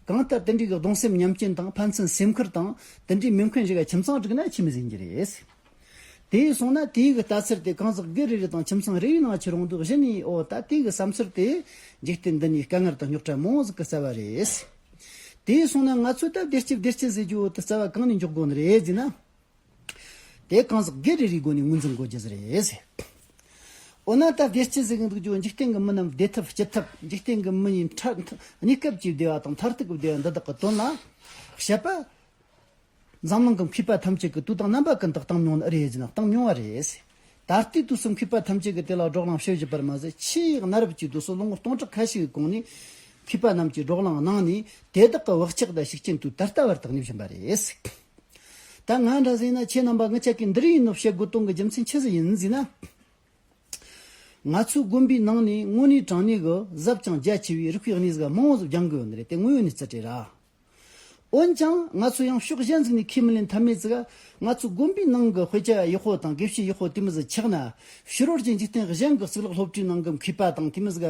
གང་ལྟར་དེ་འདྲའི་གི་གདུང་སེམས་མཉམ་སྐྱེད་དང་། ཕན་ཚུན་སེམས་ཁུར་དང་དེ་འདྲའི་མེད་མཁན་ཞིག་ག་ཁྱིམ་ཚང་བསྒྲིགས་ན་ཆི་མོ་ཟིག་ཡིན་རྒྱུ་རེད། དེ་སོང་ན་དེའི་གི་ལྟ་ཚུལ་དེ་གང་ཟག་སྒེར་རེ་རེ་དང་ཁྱིམ་ཚང་རེ་རེའི་ནང་ཁྱེར་ཡོང་དུས། གཞི་ནས། འོ། ད་དེའི་གི་བསམ་ཚུལ་དེ་འཇིག་རྟེན་འདི་ནས་དཀའ་ངལ་དང་རྙོག་དྲ་མང་ཟིག་གི་རྩ་བ་རེད། དེ་སོང་ན་ང་ཚོས་ད་བདེ་སྐྱིད་བདེ་སྐྱིད་ཟེར་རྒྱུ་བོ་དེ་རྩ་བ་གང་ནས་འཇོག་དགོས་ནི་རེད་ཟེར་ན། དེ་གང་ཟག་སྒེར་རེ་རེའི་སྒོ་ནས་ངོས་འཛིན་དགོས་རྒྱུ་ཟིག་རེད་ཟེར། འོ་ན་ད་བདེ་སྐྱིད་ཟེར་གི་འདུག་རྒྱུ། འཇིག་རྟེན་གི་མི་རྣམས་བདེ་ཐབས་སྐྱིད་ཐབས། འཇིག་རྟེན་གི་མི་ཡི་ཕྲ། གནས་སྐབས་ཀྱི་བདེ་བ་དང་མཐར་ཐུག་གི་བདེ་བ་འདི་དག་གི་དོན་ལ་བཤད་པ། འཛམ་གླིང་གི་མཁས་པ་ཐམས་ཅད་ཀྱིས་དུས་དང་རྣམ་པ་ཀུན་ཏུ་བཏང་མྱོང་ནི་རེད་ཟེར་ན། བཏང་མྱོང་བ་རེད། ད་ལྟའི་དུས་སུ་མཁས་པ་ཐམས་ཅད་ཀྱིས་དེ་ལ་བགྲོ་གླེང་བྱེད་བཞིན་པར་མ་ཟད། ཆེས་གནའ་རབས་ཀྱི་དུས་སུ་ལོ་ངོ་སྟོང་ཕྲག་ཁ་ཤས་ཀྱི་གོང་ནས་མཁས་པ་རྣམས་ཀྱིས་བགྲོ་གླེང་གནང་ནས། དེ་དག་གི་བག་ཆགས་དང་ཤུགས་རྐྱེན་དུས་ད་ལྟ་བར་དུ་གནས་བཞིན་པ་རེད། ད་ང་འདྲ་ཟིག་ཡིན་ན། ཁྱེད་རྣམ་པ་ངི་ཆ་གི་འདི་རིགས་ཡིན་ནོ་བཤད་དགོས་དོན་གི་རྒྱུ་མཚན་ཆི་ཟིག་ཡིན་ཟེར་ན། ང་ཚོའི་དགོན་པའི་ནང་ནས་དངོས་གནས་དྲང་གནས་གི་ཟབ་ཅིང་རྒྱ་ཆེ་བའི་རིག་པའི་གནས་ཟིག་མང་བོ་ཟིག་སྦྱང་གི་ཡོད་ནི་རེད། དེ་དངོས་ཡོད་གནས་ཚུལ་རེད་ར། འོན་ཀྱང་ང་ཚོ་ཡང་ཕྱོགས་གཞན་ཟིག་ནས་ཁས་མི་ལེན་ཐབས་མེད་ཟིག། ང་ཚོའི་དགོན་པའི་ནང་གི་དཔེ་ཆ་ཡག་པོ་དང་དགེ་བཤེས་ཡག་པོ་དེ་མོ་ཟིག་ཆགས་ན། ཕྱི་རོལ་གྱི་འཇིག་རྟེན་གཞན་གྱི་གཙུག་ལག་སློབ་གྲྭའི་ནང་གི་མཁས་པ་དང་དེ་མོ་ཟིག་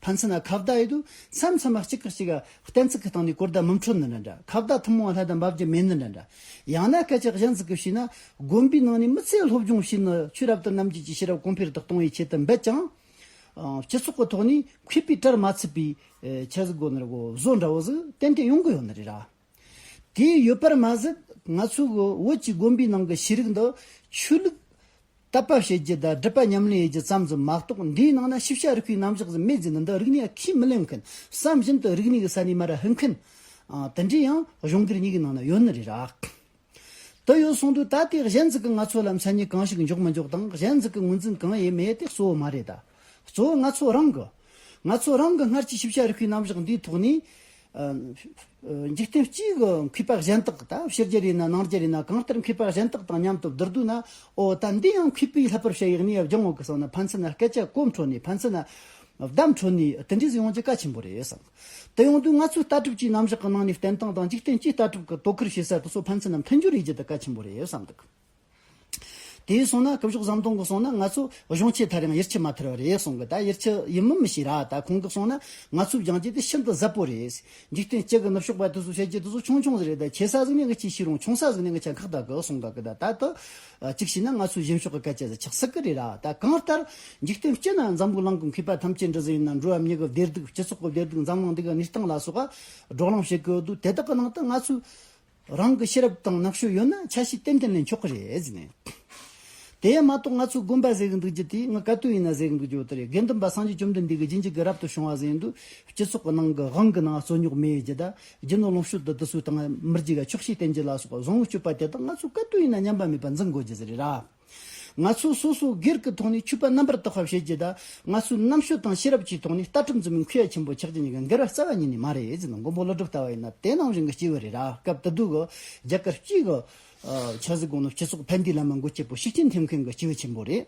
ཕན་ཚུན་ན་ཁ་བརྡ་ཡེད་དུས། མཚམས་མཚམས་མ་གཅིག་གིས་གཅིག་གཏན་ཚིགས་ཀྱི་སྟེང་ནས་གོ་བརྡ་མི་འཕྲོད་ནི་འདྲ་འདྲ། ཁ་བརྡ་ཐུན་མོང་ལྷ་དང་འབབ་རྒྱུ་མེད་ནི་འདྲ་འདྲ། ཡང་ན་སྐད་ཆ་གཞན་ཟིག་གིས་བཤད་ན། དགོན་པའི་ནང་ནས་མི་ཚོས་སློབ་སྦྱོང་བྱས་ནས་ཆོས་རབ་ཏུ་རྣམ་འབྱེད་ཀྱི་ཤེས་རབ་གོང་འཕེལ་དུ་གཏོང་བའི་ཆེད་དུ་འབད་ཀྱང་། ཨ། སྤྱི་ཚོགས་ཀྱི་ཐོག་ནས་མཁས་པའི་གྲལ་མ་ཚུད་པའི། ཨེ། ཆི་ཟིག་དགོས་ནི་རེད་གོ། བཟོ་འདྲ་བོ་ཟིག་ཏན་ཏན་ཡོང་གི་ཡོད་ནི་རེད་ར། དེ་ཡོད་པར་མ་ཟད། ང་ཚོའི་བོད་ཀྱི་དགོན་པའི་ནང་གི་ཤེས་རིག་འདི་ཆོས་ལུགས་དད་པ་བྱེད་རྒྱུ་དང་སྒྲུབ་པ་ཉམས་ལེན་ཡེད་རྒྱུ་ཙམ་ཟིག་མ་གཏོགས། འདིའི་ནང་ན་ཤེས་བྱ་རིག་པའི་རྣམ་གཞག་ཟིག་མེད་ཟེར་ནི་འདི་རིག་གནས་ཁས་མི་ལེན་མཁན། བསམ་བཞིན་དུ་རིག་གནས་ཀྱི་ས་ནས་མར་ར་ཕུད་མཁན། ཨ། དེ་འདྲའི་ཡང་གཞུང་སྒེར་གཉིས་ཀྱི་ནང་ན་ཡོད་ནི་རེད་ར། དེ་ཡོད་སོང་དུས། ད་དེ་གཞན་ཟིག་གིས་ང་ཚོ་ལ་མཚན་ཉིད་གང་ཞིག་འཇོག་མི་འཇོག་དང་། གཞན་ཟིག་གིས་ངོས་འཛིན་གང་ཡེད་མི་ཡེད་དེ་གཙོ་བོ་མ་རེད་ད། གཙོ་བོ་ང་ཚོ་རང་གི། ང་ཚོ་རང་གི་སྔར་གྱི་ཤེས་བྱ་རིག་པའི་རྣམ་གཞག་འདིའི་ཐོག་ནས། ཨ། འཇིག་རྟེན་སྤྱིའི་གི་མཁས་པ་གཞན་དག། ད་ཕྱི་རྒྱལ་ཡིན་ན་ནང་རྒྱལ་ཡིན་ན། གང་ལྟར་མཁས་པ་གཞན་དག་དང་མཉམ་དུ་བསྡུར་དུས་ན། འོ། ད་འདི་ཡང་མཁས་པའི་བསླབ་པར་བྱ་ཡི་གནས་ཡ་སྦྱང་འོ་གི་སོང་ན། ཕན་ཚུན་ན་སྐད་ཆ་གོ་འཕྲོད་ནས། ཕན་ཚུན་ན་བདམས་འཕྲོད་ནས། དེ་འདྲ་ཟིག་ཡོང་རྒྱུ་གལ་ཆེན་པོ་རེད་བསམ། དེ་ཡོང་དུས་ང་ཚོའི་ལྟ་གྲུབ་ཀྱི་རྣམ་གཞག་གི་ནང་ནས་བསྟན་སྟངས་དང་། འཇིག་རྟེན་སྤྱིའི་ལྟ་གྲུབ་ཀྱི་དོ་ཁུར་བྱེད་ས་དེ་ཚོ་ཕན་ཚུན་ན་མཐུན་སྦྱོར་ཡེད་རྒྱུ་དེ་གལ་ཆེན་པོ་རེད་བསམ་འདུག། དེ་སོང་ན། སྐུ་ཞབས་ཟམ་གདོང་གིས་སོང་ན། ང་ཚོ་གཞུང་ཆེན་ཐད་རིང་ཡིད་ཆེས་མ་ཐར་བ་རེད་གསུང་གི། ད་ཡིད་ཆེས་ཡིན་མིན་མི་ཤེས་ར། ད་ཁོང་གིས་སོང་ན། ང་ཚོའི་སྦྱང་རྒྱུ་དེ་ཤིན་ཏུ་ཟབ་པོ་རེད། འཇིག་རྟེན་སྤྱི་གི་ནུབ་ཕྱོགས་པ་དེ་ཚོས་བཤད་རྒྱུ་དེ་ཚོ་ཆུང་ཆུང་ཟིག་རེད། ད་ཆེ་ས་ཟིག་ནས་ངས་ཅིག་ཤེས་རུང་། ཆུང་ས་ཟིག་ནས་ངས་ཅིག་ཁག་ད་གི་གསུང་གི། ད་ད་དུ་གཅིག་བྱས་ན་ང་ཚོའི་གཞན་ཕྱོགས་ཀྱི་སྐད་ཆ་ཟིག་ཆགས་སྲིད་གི་རེད་ར། ད་གང་ལྟར་འཇིག་རྟེན་སྤྱི་ན་འཛམ་བུ་གླིང་གི་མཁས་པ་ཐམས་ཅད་འདྲ་ཟིག་ཡིན་ན། འགྲོ་བ་མྱི་གི་བདེ་སྡུག། སྤྱི་ཚོགས་ཀྱི་བདེ་སྡུག། འཛམ་གླིང་འདི་གི་གནས་སྟངས་ལ་སོགས་པ་བགྲོ་གླེང་བྱེད་གི་ཡོད་དུས། དེ་དག་གི་ནང་དུ་ང་ཚོས་རང་གི་ཤེས་རབ་དང་རྣམ་དཔྱོད་ཡོད་ན་ཆ་ཤས་ཏན་ཏན་ལེན་ཆོག་གི་རེད་ཟེར་ནས། དེ་མ་གཏོགས་ང་ཚོའི་དགོན་པ་ཟེར་གི་འདུག་རྒྱུ་དེ། ང་ག་དུས་ཡིན་ན་ཟེར་གི་འདུག་རྒྱུ་དེ་རེད། དགེ་འདུན་པ་སངས་རྒྱས་བཅོམ་ལྡན་འདས་ཀྱི་རྗེས་འཇུག་གི་རབ་ཏུ་བྱུང་བ་ཟེར་དུས། སྤྱི་ཚོགས་ཀྱི་ནང་གི་དབང་གི་ནང་རྩོད་རྙོག་མེད་རྒྱུ་དང་། རྒྱུ་ནོར་ལོངས་སྤྱོད་དང་དེ་ཚོའི་སྟེང་མི་རྒྱུ་ག་ཆོག་ཤེས་བསྟེན་རྒྱུ་ལ་སོགས་པ་བཟང་བོའི་སྤྱོད་པ་དེ་དག་ང་ཚོས་ག་དུས་ཡིན་ན་ཉམས་པ་མེད་པར་འཛིན་དགོས་རྒྱུ་ཟིག་རེད་ར། ང་ཚོས་སོ་སོ་སྒེར་གྱི་ཐོག་ནས་ཆོས་པ་རྣམ་པར་དག་པ་བྱེད་རྒྱུ་དང་། ང་ཚོའི་རྣམ་དཔྱོད་དང་ཤེས་རབ་ཀྱི་ཐོག་ནས་ལྟ་གྲུབ་འཛིན་མི་མཁས་པ་ཆེན་པོ་ཆགས་རྒྱུ་གཉིས་ཀ་འགལ་བ་རྩ་བ་ཉིད་ནས་མ་རེད་ཟེར་ན། མགོན་པོ་ཀླུ་སྒྲུབ་ལྟ་བུ་ཡིན་ན་དེ་ནང་བཞིན་གྱི་སྐྱེས་བུ་རེད་ར། སྐབས་དེ་དུས་ཀྱི་རྒྱ་གར་སྤྱིའི་གི། ཨ། ཆི་ཟིག་དགོས་ནོ། སྤྱི་ཚོགས་ཕན་བདེའི་ལམ་མ་འགོད་བྱེད་པོ་ཤུགས་རྐྱེན་ཐེབས་མཁན་གྱི་སྐྱེས་བུ་ཆེན་པོ་རེད།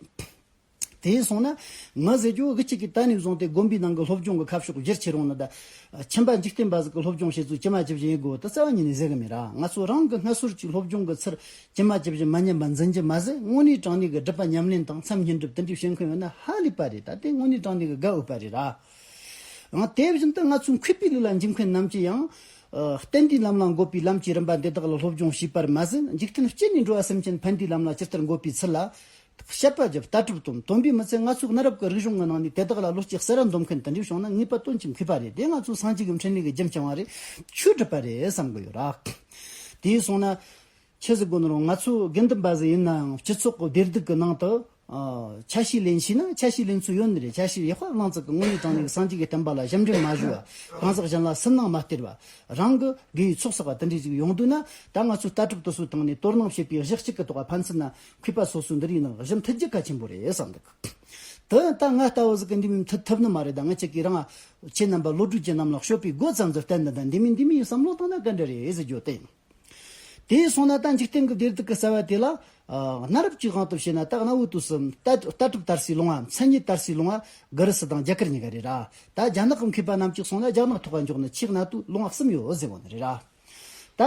དེ་སོང་ན། ང་ཟེར་རྒྱུ་གི་གཅིག་གི་ད་ནས་བཟུང་སྟེ་དགོན་པའི་ནང་གི་སློབ་སྦྱོང་གི་ཁ་ཕྱོགས་བསྒྱུར་ཁྱེར་ཡོང་ན། ད་ཁྱིམ་པ་འཇིག་རྟེན་པ་ཟིག་གི་སློབ་སྦྱོང་བྱེད་ཚུལ་ཇི་མ་ཇི་བཞིན་ཡིན་དགོས་དེ་རྩ་བ་ཉིད་ནས་ཟེར་གི་མེད་ར། ང་ཚོ་རང་གི་སྔ་སོར་གྱི་སློབ་སྦྱོང་གི་ཚུལ་ཇི་མ་ཇི་བཞིན་མ་ཉམས་པ་འཛིན་རྒྱུ་མ་ཟད། དངོས་གནས་དྲང་གནས་ཀྱི་སྒྲུབ་པ་ཉམས་ལེན་དང་མཚམས་བསྙེན་སྒྲུབ་དེ་འདྲའི་བྱེད་མཁན་ཡོད་ན་ཧ་ལས་པ་རེད། ད་དེ་དངོས་གནས་དྲང་གནས་ཀྱི་དགའ་འོས་པ་རེད་ར། ཡང་དེ་བཞིན་དུ་ང་ཚོའི་མཁས་པའི་ལུགས་ལ་འཇིགས་མཁན་རྣམས་ཀྱིས་ཡང་། ཨ། བསྟན་པའི་ལམ་ལ་འགོད་པའི་ལམ་གྱི་རིམ་པ་འདི་དག་ལ་སློབ་སྦྱོང་བྱས་པར་མ་ཟད། འཇིག་རྟེན་སྤྱི་ནས་འགྲོ་བ་སེམས་ཅན་ཕན་བདེའི་ལམ་ལ་ཇི་ལྟར་འགོད་པའི་ཚུལ་ལ་དཔྱད་པ་བརྒྱབ། ལྟ་གྲུབ་སྟོན། སྟོན་པས་མི་ཚད་ང་ཚོའི་གནའ་རབས་ཀྱི་རིག་གཞུང་གི་ནང་ནས་དེ་དག་ལ་བློ་སྐྱེད་གསར་ར་འདོམས་མཁན་དེ་འདྲ་བྱུང་ན་ངེས་པར་དོན་གྱི་མཁས་པ་རེད། དེ་ང་ཚོའི་སངས་རྒྱས་ཀྱི་འཕྲིན་ལས་ཀྱི་རྒྱུ་འཆང་བ་རེད། ཆོས་སྒྲུབ་པ་རེད་བསམ་གི་ཡོད་ར། དེ་སོང་ན། ཆི་ཟིག་དགོས་ནི་རུང་། ང་ཚོ་དགེ་འདུན་པ་ཟིག་ཡིན་ན་ཡང་སྤྱི་ཚོགས་ཀྱི་བདེ་སྡུག་གི་ནང་དུ། ཨ། ཆ་ཤས་ལེན་ཤེས་ན་ཆ་ཤས་ལེན་ཚུལ་ཡོད་ནི་རེད། ཆ་ཤས་ཡག་པ་བླངས་ཚུལ་གྱི་དངོས་གནས་དྲང་གནས་ཀྱི་སངས་རྒྱས་ཀྱི་བསྟན་པ་ལ་ཞབས་འདྲེན་མ་ཞུ་བ། གང་ཟག་གཞན་ལ་སུན་སྣང་མ་སྟེར་བ། རང་གི་དགེ་བའི་ཚོགས་བསགས་པ་དེ་འདྲའི་ཅིག་ཡོང་དུས་ན། ད་ང་ཚོའི་ལྟ་གྲུབ་དེ་ཚོའི་སྟེང་ནས་དོ་སྣང་བྱེད་པའི་གཞི་གཅིག་གི་ཐོག་ཕན་ཚུན་ན་མཁས་པ་སོ་སོའི་འདི་རིགས་ནང་ཞིབ་མཐུད་རྒྱུ་གལ་ཆེན་པོ་རེད་བསམ་འདུག་དེ་ད་ང་ལྟ་བུ་ཟིག་གིས་འདི་མིན་མཐུད་ཐུབ་ནི་མ་རེད། ད་ང་ཅག་གིས་རང་ཁྱེད་རྣམ་པ་བློ་གྲོས་ཅན་རྣམས་ལ་ཤོད་པའི་སྒོ་ཙམ་དུ་བསྟན་ནི། ད་འདི་མིན་འདི་མིན་བསམ་བློ་བཏང་ན་ག་འདྲ་རེད་ཟེར་རྒྱུ་དེ་ཡིན། དེ་སོང་ན་ད་འཇིག་རྟེན་གྱི་བདེ་སྡུག་གི་རྩ་བ་དེ་ལ། ཨ། གནའ་རབས་ཀྱི་དབང་དུ་བྱས་ན། ད་གནའ་བོའི་དུས་སུ་ལྟ་ལྟ་གྲུབ་དར་སའི་ལུང་བ། མཚན་ཉིད་དར་སའི་ལུང་བ་གུ་རུ་སུ་དང་རྒྱ་གར་གཉིས་ཀ་རེད་ར། ད་རྒྱ་ནག་གི་མཁས་པ་རྣམས་ཀྱིས་སོང་ན་རྒྱ་ནག་ཐོག་ག་འཇོག་ན་ཆེས་གནའ་དུས་ལུང་བ་གསུམ་ཡོད་ཟེར་གོ་ནི་རེད་ར། ད་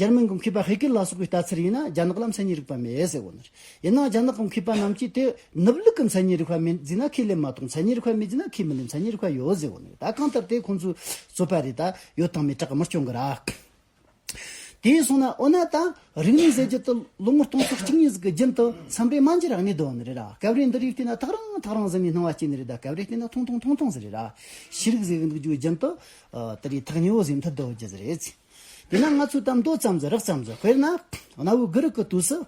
འཇར་མན་གྱི་མཁས་པ་ཧེ་ཀེལ་ལ་སོགས་པའི་ལྟ་ཚུལ་ཡིན་ན་རྒྱ་ནག་ལ་མཚན་ཉིད་རིག་པ་མེད་ཟེར་གོ་ནི་རེད། ཡིན་ནའང་རྒྱ་ནག་གི་མཁས་པ་རྣམས་ཀྱིས་དེ་ནུབ་ལུགས་ཀྱི་མཚན་ཉིད་རིག་པ་མེད་ཟེར་ན་ཁས་ལེན་མ་གཏོགས། མཚན་ཉིད་རིག་པ་མེད་ཟེར་ན་ཁས་མི་ལེན། མཚན་ཉིད་རིག་པ་ཡོད་ཟེར་གོ་ནི་རེད། ད་གང་ལྟར་དེ་ཁོང་ཚོའི་རྩོད་པ་རེད། ད་ཡོད་དང་མེད་བྲག་གི་མི་སྐྱོན་གི་ར། དེ་སོང་ན། འོ་ན་ད་རིག་གནས་ཟེར་རྒྱུ་དེ་ལོ་ངོ་སྟོང་ཕྲག་གཅིག་གཉིས་ཟིག་གི་རྒྱུན་དུ་མཚམས་རེ་མ་འགྱུར་ར་གནས་སྡོད་ནི་རེད་ར། སྐབས་རེ་འདི་རིགས་བལྟས་ན་ཐག་རིང་ཐག་རིང་ཟིག་ནས་སྣང་བ་སྐྱེ་ནི་རེད། ད་སྐབས་རེ་བལྟས་ན་ཐུང་ཐུང་ཐུང་ཐུང་ཟིག་རེད་ར། ཤེས་རིག་ཟེར་གི་འདུག་རྒྱུ་རྒྱུན་དུ། ཨ། དེ་རིགས་ཐག་ཉེ་བོ་ཟིག་མཐུད་སྡོད་རྒྱུ་ཟིག་རེད། དེས་ན་ང་ཚོས་ད་མདོ་ཙམ་ཟིག་རགས་ཙམ་ཟིག་དཔེར་ན། གནའ་བོའི་གུ་རུ་གི་དུས་སུ།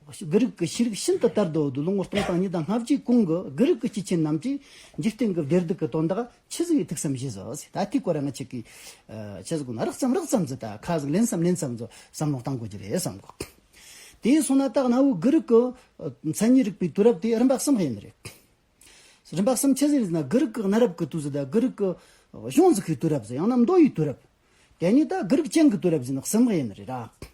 གུ་རུ་གི་ཤེས་རིག་ཤིན་ཏུ་དར་སྡོད་དུས། ལོ་ངོ་སྟོང་དང་ཉིས་དང་ལྔ་བཅུའི་གོང་གི་གུ་རུ་གི་སྐྱེས་ཆེན་རྣམས་ཀྱིས་འཇིག་རྟེན་གྱི་བདེ་སྡུག་གི་དོན་དག་ཆི་ཟིག་ཐུགས་བསམ་བཞེས་སོ་ཟེར། ད་དེའི་སྐོར་ང་ཅག་གིས། ཨ། ཆི་ཟིག་གོ་ན། རགས་ཙམ་རགས་ཙམ་ཟིག་ད་ཁ་ཟིག་ལེན་ཙམ་ལེན་ཙམ་ཟིག་བསམ་བློ་གཏང་དགོས་ཀྱི་རེད་བསམ་གོ། དེ་སོང་ན་ད་གནའ་བོའི་གུ་རུ་གི་མཚན་ཉིད་རིག་པའི་དུས་རབས་དེ་རིམ་པ་གསུམ་ཡིན་ནི་རེད། རིམ་པ་གསུམ་ཆི་ཟིག་རེད་ཟེར་ན། གུ་རུ་གི་གནའ་རབས་ཀྱི་དུས་ཟིག་དང་། གུ་རུ་གི་གཞུང་འཛུགས་པའི་དུས་རབས་ཟིག་ཡང་ན་མདོ་ཡི་དུས་རབས། དེ་ནས་ད་གུ་རུ་ཅན་གྱི་དུས་རབས་ཟེར་ནི་གསུམ་ཡིན་ནི་རེད་ར།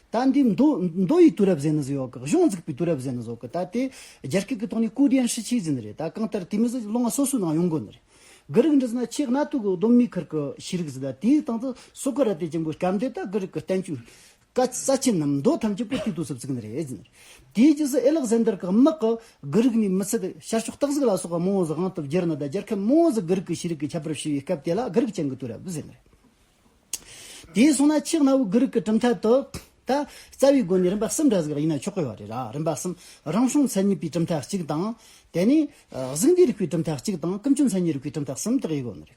ད་འདི་མདོ་མདོ་ཡི་དུས་རབས་ཟེར་ནི་ཟིག་ཡོད་གི། གཞུང་འཛུགས་པའི་དུས་རབས་ཟེར་ནི་ཟིག་ཡོད་གི། ད་དེ་རྒྱ་སྐད་ཀྱི་ཐོག་ནས་古典时期ཟེར་ནི་རེད། ད་གང་ལྟར་དེ་མོ་ཟིག་ལུང་བ་སོ་སོའི་ནང་ཡོང་དགོས་ནི་རེད། གུ་རུ་འདི་ཟེར་ན་ཆེས་གནའ་དུས་ཀྱི་གདོད་མའི་ཁུལ་གྱི་ཤེས་རིག་ཟིག་དང་། དེའི་སྟེང་དུ་སོ་ཀ་ར་ཏེ་ཅན་པོའི་སྐབས་འདི་ད་གུ་རུ་གི་བསྟན་བཅོས་སྐད་རྩ་ཆེན་རྣམས། མདོ་ཐམས་ཅད་པོ་དེའི་དུས་སུ་བཙུགས་ནི་རེད་ཟེར་ནི་རེད། དེའི་རྗེས་སུ་ཨེ་ལག་ཟན་དར་གྱི་དམག་གིས་གུ་རུ་ནས་མི་ཚད་ཤར་ཕྱོགས་སྟག་གཟིག་ལ་སོགས་པ་མང་བོ་ཟིག་དབང་དུ་བསྒྱུར་ནི་དང་། རྒྱལ་ཁབ་མང་བོ་ཟིག་གུ་རུ་གི་ཤེས་རིག་གིས་ཁྱབ་པར་བྱས་པའི་སྐབས་དེ་ལ་གུ་རུ་ཅན་གྱི་དུས་རབས་ཟེར་ནི་རེད། དེ་སོང་ན་ཆེས་གནའ་བོའི་གུ་རུ་གི་གྲུབ་མཐའ་དེ་ད་རྩ་བའི་སྒོ་ནས་རིམ་པ་གསུམ་འདྲ་ཟིག་ཡིན་ན་ཆོག་གི་ཡོད་རེད་ར། རིམ་པ་གསུམ། རང་བྱུང་མཚན་ཉིད་པའི་གྲུབ་མཐའ་གཅིག་དང་། དེ་ནས་གཟུགས་འདས་རིག་པའི་གྲུབ་མཐའ་གཅིག་དང་། ཀུན་འབྱུང་མཚན་ཉིད་རིག་པའི་གྲུབ་མཐའ་གསུམ་དག་ཡོད་དགོས་ནི་རེད།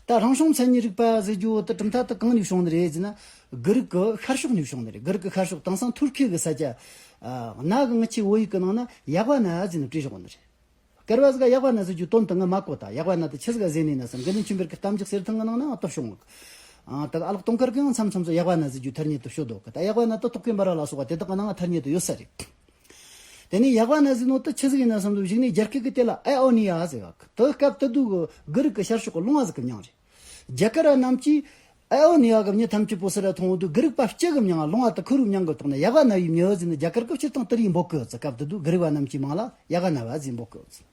ད་རང་བྱུང་མཚན་ཉིད་རིག་པ་ཟེར་རྒྱུ་དེ་གྲུབ་མཐའ་དེ་གང་ནས་བྱུང་ནི་རེད་ཟེར་ན། གུ་རུ་གི་ཤར་ཕྱོགས་ནས་བྱུང་ནི་རེད། གུ་རུ་གི་ཤར་ཕྱོགས་དེང་སང་ཐུར་ཁེ་གི་ས་ཆ། ཨ། གནའ་གི་ངི་ཆོའི་བོད་ཡིག་གི་ནང་ན་ཡ་ཝ་ན་ཟེར་ནས་བྲིས་བཞག་ནི་རེད། སྐལ་བ་ཟིག་ག་ཡ་ཝ་ན་ཟེར་རྒྱུའི་དོན་དེ་ང་མ་གོ། ད་ཡ་ཝ་ན་དེ་ཆི་ཟིག་ག་ཟེར་ནི་ཡིན་ན་བསམ། དགེ་འདུན་ཆོས་འཕེལ་གྱི་གཏམ་རྒྱུད་གསེར་ཐང་གི་ནང་ནའང་དེ་བྱུང་གི། ཨ། ད་ཨ་ལགས་དུང་དཀར་གྱིས་ཡང་མཚམས་མཚམས་སུ་ཡ་ཝ་ན་ཟེར་རྒྱུའི་ཐ་སྙད་དེ་བཤད་འདུག་གི། ད་ཡ་ཝ་ན་དེ་ཐོག་ཁའི་འབར་བ་ལ་སོགས་པ་དེ་དག་གི་ནང་ཐ་སྙད་དེ་ཡོད་ས་རེད། དེ་ནས་ཡ་ཝ་ན་ཟེར་ནོ་དེ་ཆི་ཟིག་ཡིན་ན་བསམ་དུས། གཞུག་ནས་རྒྱ་སྐད་ཀྱིས་དེ་ལ་ཨེ་ཨོ་ནི་ཡ་ཟེར་གི། དེ་སྐབས་དེ་དུས་ཀྱི་གུ་རུ་གི་ཤར་ཕྱོགས་ཀྱི་ལུང་བ་ཟིག་གི་མྱིང་རེད། རྒྱ་གར་ར་རྣམས་ཀྱིས་ཨེ་ཨོ་ནི་ཡ་གི་མྱི་ཐམས་ཅད་པོ་སུ་ར་མཐོང་དུས། གུ་རུ་པ་སྤྱི་གི་མྱིང་ལུང་བ་དེ་ཁུ་རུའི་མྱིང་གི་ཐོག་ནས་ཡ་ཝ་ན་བའི་མྱི་ཟེར་ནས་རྒྱ་གར་གྱིས་སྤྱིར་བཏང་དེ་རིགས་འབོད་གི་ཡོད་ཟེར། སྐབས་དེ་དུས་གུ་རུ་བ་རྣམས་ཀྱི་མིང་ལ་ཡ་ཝ་ན་བ་ཟེར་འབོད་གི་ཡོད་ཟེར།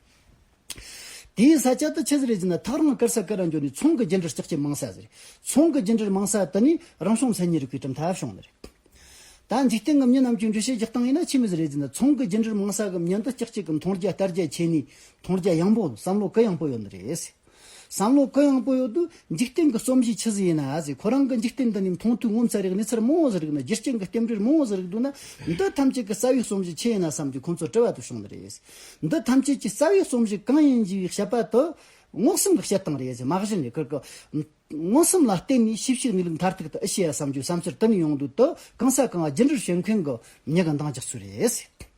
དེའི་ས་ཆ་དེ་ཆི་ཟིག་རེད་ཟེར་ན། ཐག་རིང་དཀར་ས་དཀར་ར་འགྱོ་ནས་ཚོང་གི་རྒྱུ་འབྲེལ་ལྕགས་ཀྱུ་མང་ས་ཟིག་རེད། ཚོང་གི་རྒྱུ་འབྲེལ་མང་ས་དེ་ནས་རང་བྱུང་མཚན་ཉིད་རིག་པའི་གྲུབ་མཐའ་བྱུང་ནི་རེད། ད་འཇིག་རྟེན་གྱི་མྱི་རྣམས་ཀྱི་འགྲེལ་བཤད་རྒྱག་སྟངས་ཡིན་ན་ཆི་མོ་ཟིག་རེད་ཟེར་ན། ཚོང་གི་རྒྱུ་འབྲེལ་མང་ས་གི་མྱི་འདི་ལྕགས་ཀྱུ་གི་མཐོང་རྒྱ་ལྟ་རྒྱ་ཆེ་ནས། མཐོང་རྒྱ་ཡངས་པོ། བསམ་བློ་གུ་ཡངས་པོ་ཡོད་ནི་རེད། བསམ་བློ་གུ་ཡངས་པོ་ཡོད་དུས་འཇིག་རྟེན་གྱི་རྩོམ་གཞི་ཆི་ཟིག་ཡིན་ན་ཟེར། ཁོ་རང་གིས་འཇིག་རྟེན་འདི་ནས་མཐོང་ཐོས་ངོ་མཚར་རིག་གནས་ཚུལ་མང་བོ་ཟིག་རིག་ན། རྒྱུ་རྐྱེན་གྱི་རྟེན་འབྲེལ་མང་བོ་ཟིག་རིག་འདུག་ན། འདི་ཐམས་ཅད་ཀྱི་རྩ་བའི་རྩོམ་གཞི་ཆི་ཡིན་ན་བསམ་རྒྱུ་ཁོང་ཚོར་དྲི་བ་དེ་བྱུང་ནི་རེད། འདི་ཐམས་ཅད་ཀྱི་རྩ་བའི་རྩོམ་གཞི་གང་ཡིན་ཞེས་པའི་དཔྱད་པ་དེ་མངོན་སུམ་གྱི་དཔྱད་སྟངས་རེད་ཟེར། མ་གཞི་ནས་ཁུར་གི་མངོན་སུམ་ལ་བརྟེན་ནས་ཤེས་བྱའི་གནས་ལུགས་མཐར་ཐུག་ཏུ་ཨེ་ཤེས་ཡ་བསམ་རྒྱུའི་བསམ་ཚུལ་དེ་ནས་ཡོང་དུས། དེ་གང་ས་གང་རྒྱུ་འབྲས་བྱེད་མཁན་གྱི་མྱི་གི་འདང་རྒྱག་ཚུལ་རེད་ཟེར།